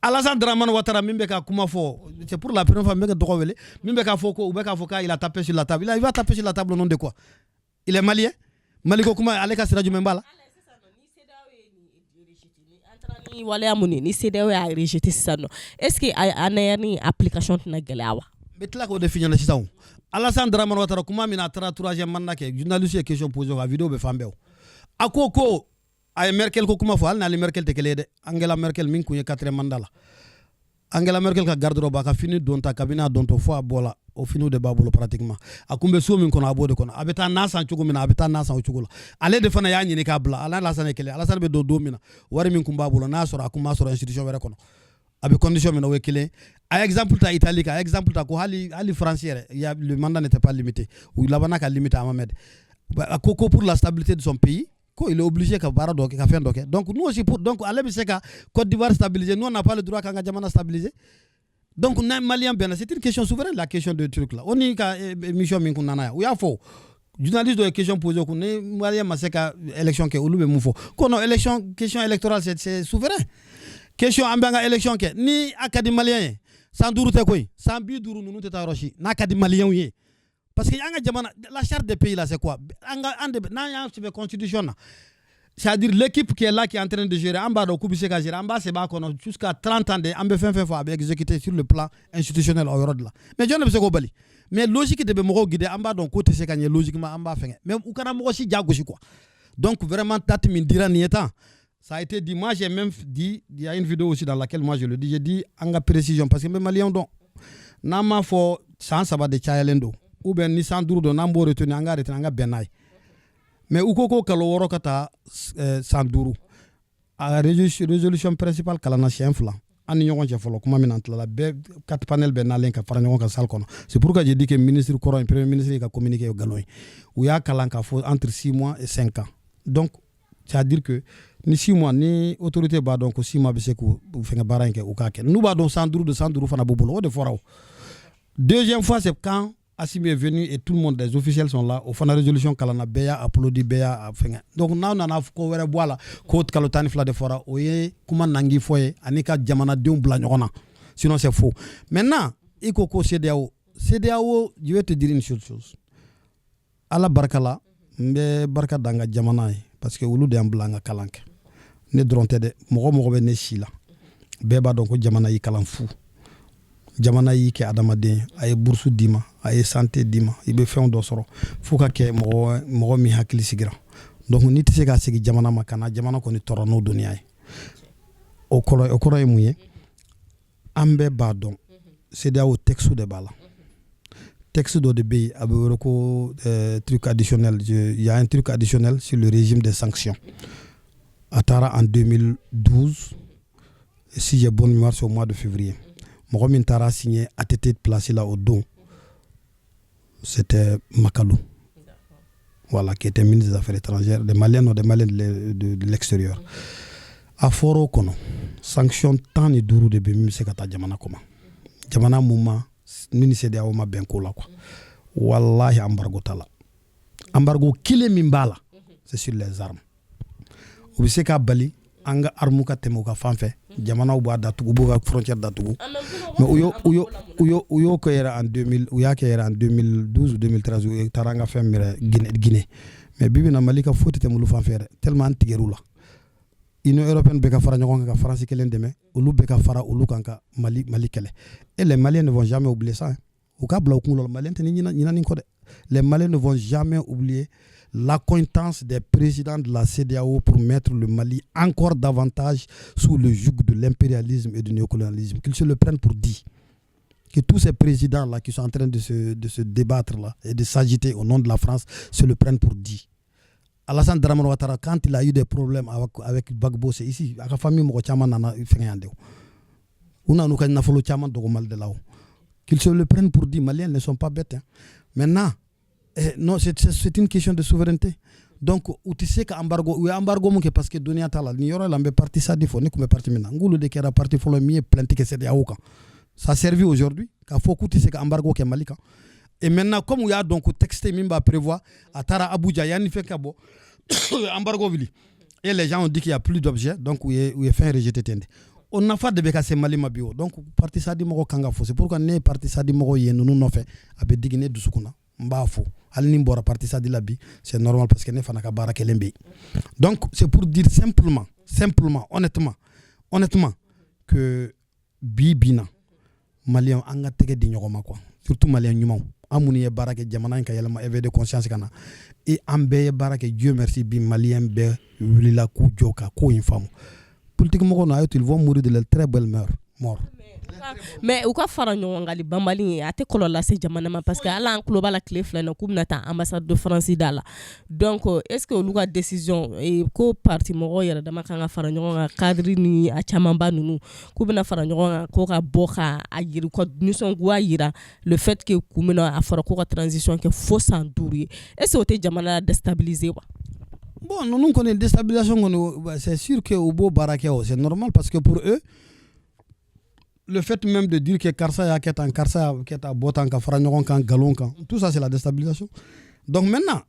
Alassane Dramane Ouattara min bɛ ka kuma fɔ, c'est pour la première fois n bɛ ka dɔgɔ wele, min bɛ ka fɔ ko u bɛ k'a fɔ k'a il a tapé sur la table. Il va taper sur la table au nom de quoi? Il est malien. Mali ko kuma, ale ka sira jumɛn b'a la? Ni waleya mun ye, ni CEDEAO y'a rejeté sisan nɔ, est ce que a ni application tɛna gɛlɛya wa? N bɛ tila k'o de f'i ɲɛna sisan. O Alassane Dramane Ouattara, kuma min na a taara troisième mandat kɛ, journaliste ye question posé, a vidéo bɛ fan bɛɛ. O a ko ko a ye Merkel ko kuma fɔ. Hali n'ale Merkel tɛ kelen ye dɛ. Angela Merkel min kun ye quatrième mandat la, Angela Merkel ka garde-robe, a ka fini don ta, kabini a dontɔ fo a bɔla, o finiw de b'a bolo pratiquement. A kun bɛ so min kɔnɔ, a b'o de kɔnɔ. A bɛ taa nan san cogo min na, a bɛ taa nan san o cogo la. Ale de fana y'a ɲini k'a bila. Ale Alassane ye kelen. Alassane bɛ don don min na, wari min kun b'a bolo, n'a sɔrɔ a kun b'a sɔrɔ institution wɛrɛ kɔnɔ, a bɛ condition min na, o ye kelen. A ye exemple ta Italie kan, a ye exemple ta ko hali France yɛrɛ, ya le mandat n'était pas limité, u labanna ka limité, a ma mɛn dɛ. A ko ko pour la stabilité de son pays, ko il est obligé ka baara dɔ kɛ, ka fɛn dɔ kɛ. Donc nous aussi, pour donc ale bɛ se ka Côte d'Ivoire stabiliser, nous on n'a pas le droit k'an ka jamana stabiliser? Donc n'a malien bɛnna, c'est une question souveraine, la question de truc là. O ni ka émission min kun nana yan, u y'a fɔ, journaliste dɔ ye question posé kun, ni malien ma se ka élection kɛ, olu bɛ mun fɔ? Ko non, élection, question électorale, c'est souverain question. An bɛ an ka élection kɛ ni a ka di malien ye. San 5 tɛ koyi, san 50 ninnu tɛ taa yɔrɔ si n'a ka di malienw ye, parce que an ka jamana, la charte des pays là, c'est quoi? An ka an de n'an y'an sɛbɛn constitution na, c'est-à-dire l'équipe qui est là, qui est en train de gérer, an b'a dɔn k'u bɛ se ka gérer, an b'a sɛbɛn a kɔnɔ jusqu'à 30 ans de, an bɛ fɛn fɛn fɔ, a bɛ exécuter sur le plan institutionnel o yɔrɔ de la. Mais jɔn de bɛ se k'o bali? Mais logique de bɛ mɔgɔw guider. An b'a dɔn k'o tɛ se ka ɲɛ logiquement, an b'a fɛngɛ, mais u kana mɔgɔ si jagosi, quoi. Donc vraiment, date min dira nin ye tan, ça a été dit. Moi j'ai même dit, il y a une vidéo aussi dans laquelle moi je le dis, j'ai dit an ka précision, parce que n bɛ maliyɛnw dɔn. N'an m'a fɔ san 3 de cayalen don, ou bien ni san 5 don, n'an b'o retenir, an ka retenir, an ka bɛn n'a ye. Mais u ko ko kalo 6 ka taa san 5. A résolution principale kalanna siɲɛ fila an ni ɲɔgɔn cɛ fɔlɔ. Kuma min na, an tilala bɛɛ, quatre panel bɛɛ nalen ka fara ɲɔgɔn kan salle kɔnɔ. C'est pourquoi j'ai dit que ministre kɔrɔ in, premier ministre ka communiqué ye nkalon ye. U y'a kalan k'a fɔ entre 6 mois et 5 ans. Donc C'est à dire que ni 6 mois, ni autorité b'a dɔn ko 6 mois bɛ se k'u fɛngɛ baara in kɛ, u k'a kɛ. N'u b'a dɔn 105 de, 105 fana b'u bolo, o de fɔra. O deuxième fois, c'est quand Assimi est venu et tout le monde, les officiels sont là, o fana résolution kalanna, bɛɛ y'a applaudi, bɛɛ y'a fɛngɛ. Donc n'aw nana ko wɛrɛ bɔ a la ko kalo 12 de fɔra, o ye kuma nangi fɔ ye ani ka jamanadenw bila ɲɔgɔn na, sinon c'est faux. Maintenant, i ko ko CEDEAO, CEDEAO, je vais te dire une seule chose. Ala barika la, n bɛ barika da n ka jamana ye, parce que olu de y'an bila an ka kalan kɛ. Ne dɔrɔn tɛ dɛ, mɔgɔ mɔgɔ bɛ ne si la, bɛɛ b'a dɔn ko jamana y'i kalan fu, jamana y'i kɛ adamaden, a ye bourse d'i ma, a ye santé d'i ma, i bɛ fɛn dɔ sɔrɔ fo ka kɛ mɔgɔ mɔgɔ min hakili sigira. Donc n'i tɛ se ka segin jamana ma ka na jamana kɔni tɔɔrɔ n'o dɔnniya ye, o kɔrɔ ye mun ye? An bɛɛ b'a dɔn, CEDEAO texte de b'a la. Texte dɔ de bɛ yen, a bɛ wele ko truc additionnel. Il y a un truc additionnel sur le régime des sanctions. A taara en 2012, si j'ai bonne mémoire, c'est au mois de février. Mɔgɔ min taara signé ATT place la o don, c'était Makalou, voilà, qui était ministre des Affaires étrangères des Maliens, non, des Maliens de l'extérieur. A fɔra o kɔnɔ, sanction 15 de bɛ min bɛ se ka taa jamana kɔma, jamana mun ma min ni CEDEAO ma bɛn ko la quoi. Wallahi, embargo t'a la. Embargo kelen min b'a la, c'est sur les armes. U bɛ se k'a bali an ka arme ka tɛmɛ u ka fan fɛ, jamanaw b'a datugu, u b'u ka frontière datugu. Mais u y'o kɛ yɛrɛ en 2000, u y'a kɛ yɛrɛ en 2012 ou 2013, u taara an ka fɛn minɛ Guinée. Mais bi bi in na, Mali ka foyi tɛ tɛmɛ olu fan fɛ dɛ, tellement an tigɛr'u la. Union européenne bɛɛ ka fara ɲɔgɔn kan ka Faransi kelen dɛmɛ, olu bɛɛ ka fara olu kan ka Mali kɛlɛ. Et les Maliens ne vont jamais oublier ça, hein. U ka bila u kunkolo la, Malien tɛ ni ɲinani kɔ dɛ. Les Maliens ne vont jamais oublier l'accointance des présidents de la CEDEAO pour mettre le Mali encore davantage sous le joug de l'impérialisme et du néocolonialisme. Qu'ils se le prennent pour dit. Que tous ces présidents-là qui sont en train de se débattre là et de s'agiter au nom de la France se le prennent pour dit. Alassane Dramane Ouattara, quand il a eu des problèmes avec Gbagbo, c'est ici, a ka famille mɔgɔ caman nana fɛngɛ yan de. U nana u ka nafolo caman dogo Mali de la o. Qu'ils se le prennent pour dit, Maliens ne sont pas bêtes, hein. Maintenant, eh, non, c'est une question de souveraineté. Donc, u tɛ se ka embargo, u ye embargo mun kɛ, parce que dɔnniya t'a la. Nin yɔrɔ la, n bɛ parti SADI fɔ, ne tun bɛ parti min na, n k'olu de kɛra parti fɔlɔ min ye plainte kɛ CEDEAO kan. Ça a servi aujourd'hui k'a fɔ k'u tɛ se ka embargo kɛ Mali kan. Et maintenant, comme u y'a dɔn ko texte min b'a prévoir, a taara Abuja yanni fɛn ka bɔ, embargo wuli. Et les gens ont dit qu'il y a plus d'objets, donc u ye fɛn rejeté ten de. O nafa de bɛ ka se Mali ma bi o. Donc parti SADI mɔgɔw kan ka fɔ. C'est pourquoi ne ye parti SADI mɔgɔw ye ninnu nɔfɛ, a bɛ digi ne dusukun na, n b'a fɔ. Hali ni n bɔra parti SADI la bi, c'est normal, parce que ne fana ka baara kelen bɛ yen. Donc c'est pour dire simplement, simplement, honnêtement, honnêtement, que bi bi na, Maliyɛn, an ka tɛgɛ di ɲɔgɔn ma quoi, surtout Maliyɛn ɲumanw, an minnu ye baara kɛ jamana in ka yɛlɛma, éveil de conscience ka na, et an bɛɛ ye baara kɛ. Dieu merci, bi Maliyɛn bɛɛ wulila k'u jɔ ka ko in faamu. Politique mɔgɔw na, a ye to, ils vont mourir de leur très belle mort. Mais u ka fara ɲɔgɔn kan banbali in, a tɛ kɔlɔlɔ lase jamana ma? Parce que hali an tulo b'a la tile fila in na k'u bɛna taa ambassade de France da la. Donc est ce que olu ka décision ko parti mɔgɔw yɛrɛ dama kan ka fara ɲɔgɔn kan, cadre ni a camanba ninnu, k'u bɛna fara ɲɔgɔn kan ko ka bɔ ka a yira, u ka nisɔngoya yira, le fait que kun min na a fɔra ko ka transition kɛ fo san 5 ye, est ce que o tɛ jamana déstabiliser wa? Bon, ninnu kɔni, déstabilisation kɔni, c'est sûr que u b'o baara kɛ o, c'est normal, parce que pour eux, le fait même de dire que karisa y'a kɛ tan, karisa y'a kɛ tan, bɔ tan ka fara ɲɔgɔn kan nkalon kan, tout ça, c'est la déstabilisation. Donc maintenant,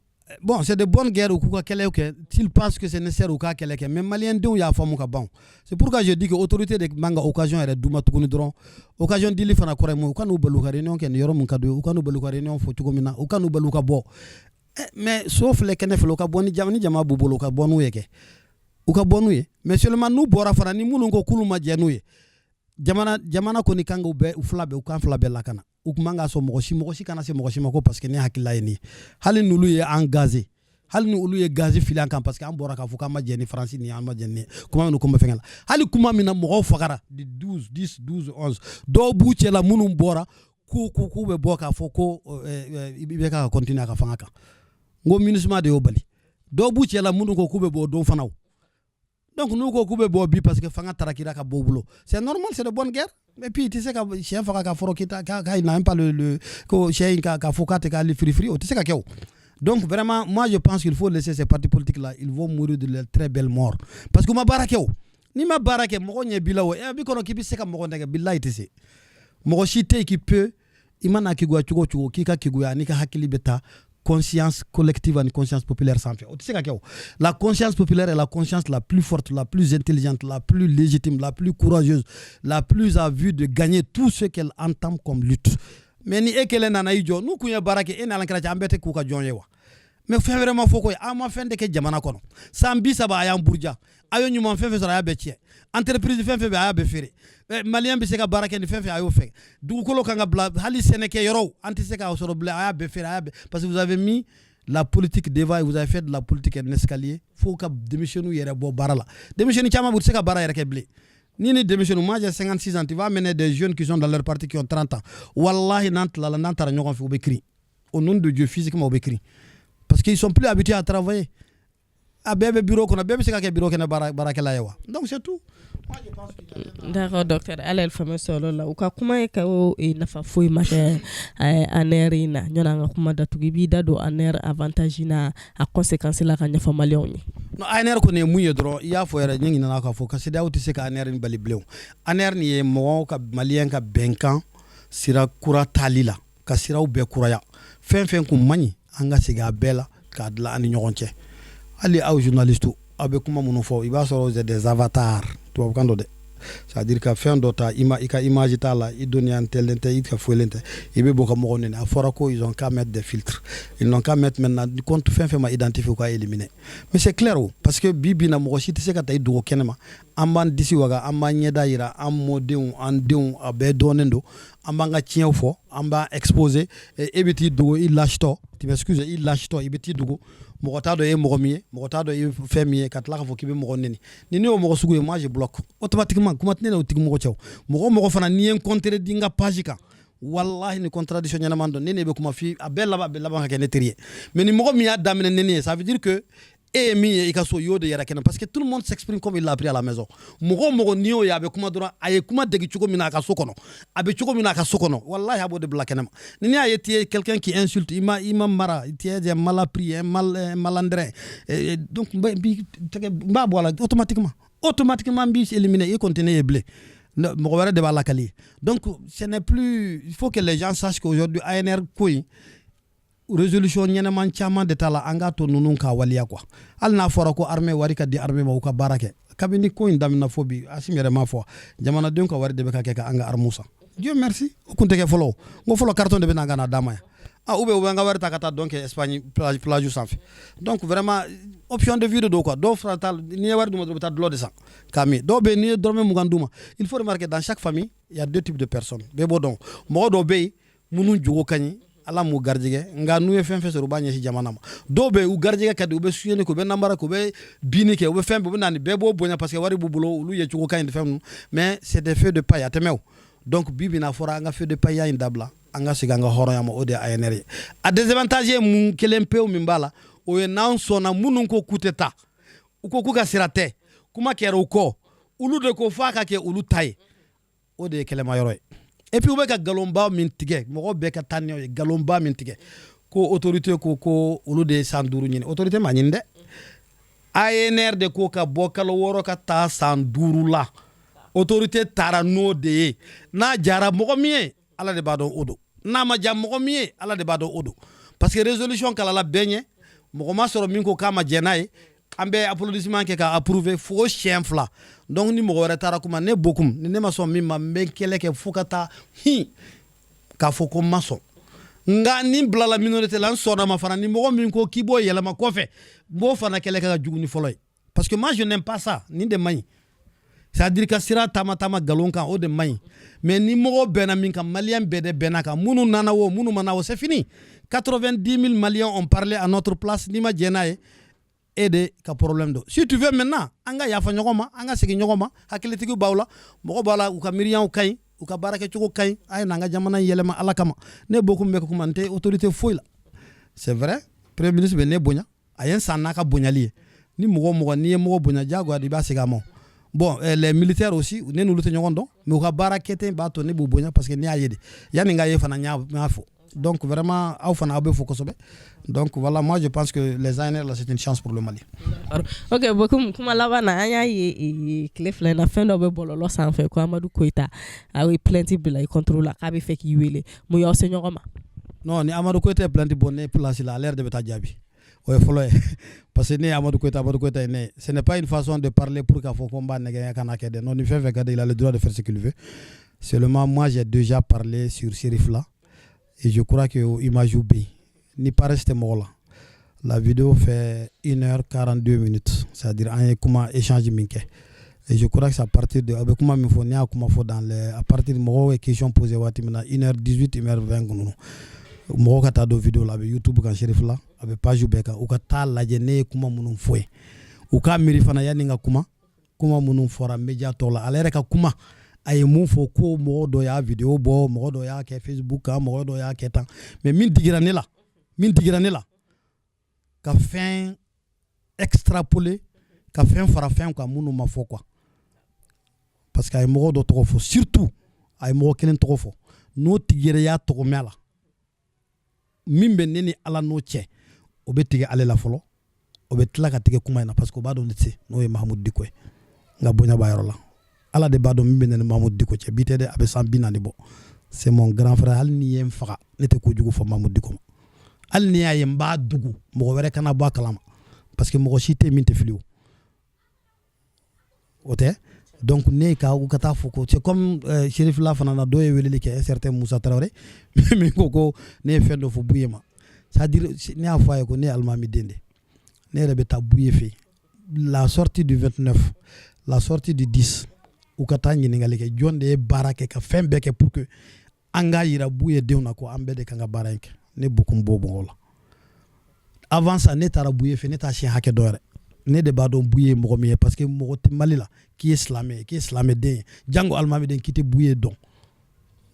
bon, c'est de bonne guerre, u k'u ka kɛlɛw kɛ. S'ils pensent que c'est nécessaire, u k'a kɛlɛ kɛ. Mais Maliyɛn denw y'a faamu ka ban. C'est pourquoi je dis que autorité de man ka occasion yɛrɛ d'u ma tuguni dɔrɔn. Occasion dili fana kɔrɔ ye mun ye? U ka n'u bali u ka réunion kɛ nin yɔrɔ mun ka d'u ye, u ka n'u bali u ka réunion fɔ cogo min na, u ka n'u bali u ka bɔ. Mais so filɛ, kɛnɛ filɛ, u ka bɔ ni jama, ni jama b'u bolo, u ka bɔ n'u ye kɛ, u ka bɔ n'u ye. Mais seulement n'u bɔra fana, ni minnu ko k'olu ma jɛ n'u ye, jamana kɔni kan k'u bɛɛ, u fila bɛɛ, u kan fila bɛɛ lakana. U kun man ka sɔn mɔgɔ si, mɔgɔ si kana se mɔgɔ si ma ko parce que ne hakilila ye nin ye. Hali n'olu ye an gaze, hali ni olu ye gazi fili an kan, parce que an bɔra k'a fɔ k'an ma jɛ ni Faransi ni an ma jɛ ni kuma min, kuma fɛngɛ la, hali kuma min na mɔgɔw fagara di 12, 10, 12, 11, dɔw b'u cɛ la minnu bɔra k'u bɛ bɔ k'a fɔ ko i bɛ ka continuer a ka fanga kan, n ko MINUSMA de y'o bali. Dɔw b'u cɛ la minnu ko k'u bɛ bɔ o don fana o. Donc n'u ko k'u bɛ bɔ bi parce que fanga tarakira ka bɔ u bolo, c'est normal, c'est de bonne guerre. Et puis i tɛ se ka sɛ faga ka fɔrɔ k'i ta k'a n'a même pas le ko sɛ in ka fɔ k'a tɛ k'ale firifiri, o tɛ se ka kɛ o. Donc vraiment, moi, je pense qu'il faut laisser ces partis politiques là, ils vont mourir de leur très belle mort, parce que u ma baara kɛ. O n'i ma baara kɛ, mɔgɔ ɲɛ b'i la, o e b'i kɔnɔ k'i bɛ se ka mɔgɔ nɛgɛ. Bilahi, i tɛ se. Mɔgɔ si tɛ yen qui peut. I mana keguya cogo o cogo, k'i ka keguya n'i ka hakili bɛ taa conscience collective ani conscience populaire sanfɛ, o tɛ se ka kɛ. O la conscience populaire est la conscience la plus forte, la plus intelligente, la plus légitime, la plus courageuse, la plus à vue de gagner tout ce qu'elle entame comme lutte. Mais ni e kelen nana i jɔ, n'u kun ye baara kɛ, e n'Ala kɛra cɛ, an bɛɛ tɛ k'u ka jɔn ye wa? Mais fɛn wɛrɛ ma fɔ koyi, an ma fɛn de kɛ jamana kɔnɔ. San 30 a y'an buruja, a ye ɲuman fɛn fɛn sɔrɔ, a y'a bɛɛ tiɲɛ. Entreprise fɛn fɛn bɛ, a y'a bɛɛ feere. Malien bɛ se ka baara kɛ ni fɛn fɛn, a y'o fɛ. Dugukolo kan ka bila, hali sɛnɛkɛ yɔrɔw, an tɛ se k'a sɔrɔ bilen, a y'a bɛɛ feere, a y'a bɛɛ, parce que vous avez mis la politique devant et vous avez fait de la politique un escalier. Fo ka denmisɛnninw yɛrɛ bɔ baara la. Denmisɛnnin caman bɛ, u tɛ se ka baara yɛrɛ kɛ bilen. Ni denmisɛnninw, moi, j'ai 56 ans, tu vas amener des jeunes qui sont dans leur parti, qui ont 30 ans, wallahi, n'an tilala, n'an taara ɲɔgɔn fɛ, u bɛ kirin. Au nom de Dieu, physiquement, u bɛ kirin, parce qu'ils sont plus habitués à travailler. A bɛɛ bɛ bureau kɔnɔ, bɛɛ bɛ se ka kɛ bureau kɛnɛ baarakɛla ye wa? Donc c'est tout. D'accord, docteur. Ala ye faamuya sɔrɔ la. U ka kuma ye ka o nafa foyi ma kɛ ANR in na. Ɲɔni an ka kuma datugu, i b'i da don ANR avantage n'a a conséquence la ka ɲɛfɔ maliyɛnw ye. Non, ANR kɔni ye mun ye dɔrɔn, i y'a fɔ yɛrɛ, n ɲinɛna k'a fɔ ka CEDEAO tɛ se ka ANR ni bali bilen. ANR nin ye mɔgɔw ka, maliyɛn ka bɛnkan sira kura taali la, ka siraw bɛɛ kuraya. Fɛn fɛn kun man ɲi, an ka segin a bɛɛ la k'a dilan an ni ɲɔgɔn cɛ. Hali aw journaliste, aw bɛ kuma minnu fɔ, i b'a sɔrɔ c'est des avatars, tubabukan dɔ dɛ, c'est à dire ka fɛn dɔ ta, i ma i ka image t'a la, i dɔnniya tɛlen tɛ, i ka foyilen tɛ, i bɛ bɔ ka mɔgɔw nɛni. A fɔra ko ils ont qu'à mettre des filtres, ils n'ont qu'à mettre maintenant compte fɛn fɛn ma identifié, u ka éliminer. Mais c'est clair o, parce que bi bi in na, mɔgɔ si tɛ se ka taa i dogo kɛnɛ ma. An b'an disi waga, an b'an ɲɛda yira an mɔdenw, an denw, a bɛɛ dɔnnen don. An b'an ka tiɲɛw fɔ, an b'an exposer. E bɛ t'i dogo, i lâchetɔ, tu m'excuses, i lâchetɔ, i bɛ t'i dogo, mɔgɔ t'a dɔn e ye mɔgɔ min ye, mɔgɔ t'a dɔn i ye fɛn min ye, ka tila k'a fɔ k'i bɛ mɔgɔ neni. Ni ne y'o mɔgɔ sugu ye, moi, je bloque automatiquement. Kuma tɛ ne n'o tigi mɔgɔ cɛ. Mɔgɔ o mɔgɔ fana n'i ye n contredit n ka page kan, wallahi, ni contradiction ɲɛnama dɔn, ne bɛ kuma f'i a bɛɛ laban, a bɛ laban ka kɛ ne teri ye. Mais ni mɔgɔ min y'a daminɛ neni ye, ça veut dire que e ye min ye i ka so, i y'o de yɛrɛ kɛnɛ, parce que tout le monde s'exprime comme il l'a appris à la maison. Mɔgɔ o mɔgɔ n'i y'o ye, a bɛ kuma dɔrɔn, a ye kuma degi cogo min na a ka so kɔnɔ, a bɛ cogo min na a ka so kɔnɔ, wallahi, a b'o de bila kɛnɛ ma. Ni ne y'a ye, tu es quelqu'un qui insulte, i ma mara, tu es un mal appris, un mal, un malandrin, donc n b'a bɔ a la automatiquement. Automatiquement, n b'i éliminer, i kɔni tɛ ne ye bilen, mɔgɔ wɛrɛ de b'a lakali. Donc ce n'est plus, il faut que les gens sachent qu'aujourd'hui, ANR ko in, résolution ɲɛnɛman caman de t'a la. An k'a to ninnu k'a waleya quoi. Hali n'a fɔra ko armée, wari ka di armée ma, u ka baara kɛ. Kabini ko in daminɛ fo bi, Asimi yɛrɛ m'a fɔ, jamanadenw ka wari de bɛ ka kɛ ka an ka armes san. Dieu merci, o kun tɛ kɛ fɔlɔ. N ko fɔlɔ, carton de bɛ na ka na d'a ma yan. Ah, ou bien u bɛ an ka wari ta ka taa dɔn kɛ Espagne plage sanfɛ. Donc vraiment, option de vie de don quoi. Dɔw fana ta, n'i ye wari d'u ma dɔrɔn, u bɛ taa dɔlɔ de san k'a min. Dɔw bɛ yen, n'i ye dɔrɔmɛ 20 d'u ma. Il faut remarquer, dans chaque famille, il y a deux types de personnes. Bɛɛ b'o dɔn. Mɔgɔ dɔw bɛ yen minnu jogo ka ɲi, Ala m'u garijɛgɛ, nka n'u ye fɛn fɛn sɔrɔ, u b'a ɲɛsin jamana ma. Dɔw bɛ yen, u garijɛgɛ ka di, u bɛ suyɛni kɛ, u bɛ namara kɛ, u bɛ binni kɛ, u bɛ fɛn bɛɛ, u bɛ na ni bɛɛ b'o bonya, parce que wari b'u bolo, olu ye cogo ka ɲi, fɛn ninnu. Mais c'est des feux de paille, a tɛmɛ o. Donc bi bi in na, a fɔra an ka feu de paille in dabila, an ka segin an ka hɔrɔnya ma. O de ye ANR ye. A désavantage ye mun kelen pewu min b'a la, o ye n'an sɔnna minnu ko k'u tɛ taa, u ko k'u ka sira tɛ, kuma kɛra u kɔ, olu de ko f'a ka kɛ olu ta ye, o de ye kɛlɛma yɔrɔ ye. Et puis u bɛ ka nkalonba min tigɛ, mɔgɔ bɛɛ ka taa ni ye nkalonba min tigɛ ko autorité ko olu de ye san 5 ɲini. Autorité ma ɲini dɛ, ANR de ko ka bɔ kalo 6 ka taa san 5 la. Autorité taara n'o de ye. N'a jara mɔgɔ min ye, Ala de b'a dɔn o don. N'a ma ja mɔgɔ min ye, Ala de b'a dɔn o don, parce que résolution kalala bɛɛ ɲɛ, mɔgɔ ma sɔrɔ min ko k'a ma jɛn n'a ye. An bɛ applaudissement kɛ ka approuver fo siɲɛ 2. Donc ni mɔgɔ wɛrɛ taara kuma, ne Bokum, ni ne ma sɔn min ma, n bɛ kɛlɛ kɛ fo ka taa hin k'a fɔ ko n ma sɔn. Nka ni bilala minorité la, n sɔnna ma fana, ni mɔgɔ min ko k'i b'o yɛlɛma kɔfɛ, n b'o fana kɛlɛ kɛ ka jugu ni fɔlɔ ye, parce que moi, je n'aime pas ça. Nin de man ɲi, c'est à dire ka sira taama taama nkalon kan, o de man ɲi. Mais ni mɔgɔ bɛnna min kan, malien bɛɛ de bɛnna kan, minnu nana o, minnu ma na o, c'est fini. 90 000 Maliens ont parlé à notre place. N'i ma jɛn n'a ye, e de ka problème don. Si tu veux maintenant, an ka yafa ɲɔgɔn ma, an ka segin ɲɔgɔn ma. Hakilitigiw b'aw la, mɔgɔ b'a la, u ka miiriyaw ka ɲi, u ka baarakɛcogo ka ɲi. A ye n'an ka jamana yɛlɛma Ala kama. Ne Bokum bɛ kuma, n tɛ autorité foyi la. C'est vrai, premier ministre bɛ ne bonya, a ye n san n'a ka bonyali ye. Ni mɔgɔ o mɔgɔ, n'i ye mɔgɔ bonya, diyagoya de i b'a segin a ma. Bon, les militaires aussi, ne n'olu tɛ ɲɔgɔn dɔn, mais u ka baara kɛten b'a to ne b'u bonya, parce que ne y'a ye de yanni n ka ye fana, n y'a fɔ. Donc vraiment, aw fana, aw bɛ fo kosɛbɛ. Donc voilà, moi je pense que les ANR là, c'est une chance pour le Mali. Ok, Bocoum, kuma laban na, an y'a ye tile 2 in na, fɛn dɔ bɛ bɔlɔlɔ sanfɛ ko Amadu Koyita a ye plainte bila i contre la, k'a bɛ fɛ k'i wele. Mun y'aw se ɲɔgɔn ma? Non, ni Amadu Koyita ye plainte bɔ ne place la, ale yɛrɛ de bɛ taa jaabi. O ye fɔlɔ ye, parce que ne ye Amadu Koyita, Amadu Koyita ye ne ye. Ce n'est pas une façon de parler pour k'a fɔ ko n b'a nɛgɛ kana kɛ dɛ. Non, ni fɛn fɛn ka di, il a le droit de faire ce qu'il veut. Seulement, moi, j'ai déjà parlé sur Serifla et je crois que image bɛ yen ni paresse tɛ mɔgɔ la. La vidéo fait 1h42 minutes, c'est-à-dire an ye kuma échange min kɛ, et je crois que c'est à partir de a bɛ kuma min fɔ, ne y'a kuma fɔ dans les à partir mɔgɔw ye question posé waati min na, 1h18, 1h20 ninnu. Mɔgɔw ka taa don vidéo la, a bɛ YouTube kan, Serifla, a bɛ page bɛɛ kan, u ka taa lajɛ ne ye kuma minnu fɔ yen. U k'a miiri fana, yanni n ka kuma, kuma minnu fɔra média tɔw la, ale yɛrɛ ka kuma, a ye mun fɔ, ko mɔgɔ dɔ y'a vidéo bɔ, mɔgɔ dɔ y'a kɛ Facebook kan, mɔgɔ dɔ y'a kɛ tan. Mais min digira ne la, min digira ne la, ka fɛn extrapoler, ka fɛn fara fɛn kan minnu ma fɔ quoi, parce que a ye mɔgɔ dɔ tɔgɔ fɔ, surtout a ye mɔgɔ kelen tɔgɔ fɔ. N'o tigi yɛrɛ y'a tɔgɔ mɛn a la, min bɛ ne ni Ala n'o cɛ, o bɛ tigɛ ale la fɔlɔ, o bɛ tila ka tigɛ kuma in na, parce que o b'a dɔn ne tɛ se. N'o ye Mahamudu Diko ye, n ka bonya b'a yɔrɔ la. Ala de b'a dɔn min bɛ ne ni Mahamudu Diko cɛ. Bi tɛ dɛ, a bɛ san 40 bɔ. C'est mon grand frère. Hali n'i ye n faga, ne tɛ kojugu fɔ Mahamudu Diko ma. Hali n'i y'a ye n b'a dugu, mɔgɔ wɛrɛ kana bɔ a kalama, parce que mɔgɔ si tɛ min tɛ fili. O o tɛ. Donc ne ka u ka taa fɔ ko c'est comme Serifila fana na, dɔw ye weleli kɛ, un certain Musa Tarawele min ko ko ne ye fɛn dɔ fɔ Buye ma. C'est à dire, ne y'a fɔ a ye ko ne ye alimami den de, ne yɛrɛ bɛ taa Buye fɛ yen. La sortie du 29, la sortie du 10, u ka taa ɲininkali kɛ, jɔn de ye baara kɛ ka fɛn bɛɛ kɛ pour que an k'a yira Buye denw na ko an bɛɛ de kan ka baara in kɛ. Ne Bocoum b'o mɔgɔw la. Avant ça, ne taara Buye fɛ, ne t'a siɲɛ hakɛ dɔ yɛrɛ. Ne de b'a dɔn Buye ye mɔgɔ min ye, parce que mɔgɔ tɛ Mali la k'i ye silamɛ ye, k'i ye silamɛden ye, jango alimamiden, k'i tɛ Buye dɔn.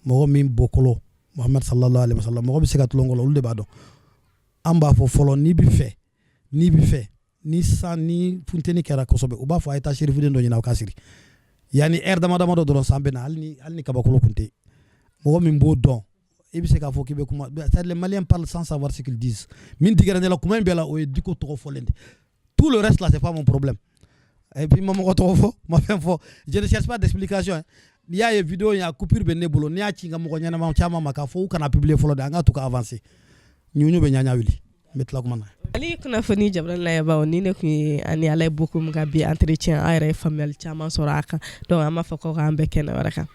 Mɔgɔ min bɔkolo Muhamad sallallahu alaihi wasallam, mɔgɔ bɛ se ka tulon la, olu de b'a dɔn. An b'a fɔ fɔlɔ, n'i bɛ fɛ ni san ni funteni kɛra kosɛbɛ, u b'a fɔ a ye taa serifuden dɔ ɲini, aw ka siri yanni heure dama dama dɔ dɔrɔn, san bɛ na. Hali ni kabakolo kun tɛ, mɔgɔ min b'o dɔn, i bɛ se k'a fɔ k'i bɛ kuma. C'est-à-dire, les Maliens parlent sans savoir ce qu'ils disent. Min digira ne la kuma in bɛɛ la, o ye Diko tɔgɔ fɔlen de. Tout le reste là, c'est pas mon problème. Et puis ma mɔgɔ tɔgɔ fɔ, ma fɛn fɔ, je ne cherche pas d'explication, hein. N'i y'a ye vidéo in a coupure bɛ ne bolo, n'i y'a ci n ka mɔgɔ ɲɛnama caman ma k'a fɔ u kana publier fɔlɔ dɛ, an ka to ka avancer. Ɲuɲu bɛ ɲaɲa wuli, n bɛ tila kuma na. Ale kunnafoni jamana layɛbaaw, ni ne tun ye ani Ala ye Bocoum ka bi entretien, aw yɛrɛ ye faamuyali caman sɔrɔ a kan. Donc an b'a fɔ ko k'an bɛɛ kɛnɛ wɛrɛ kan.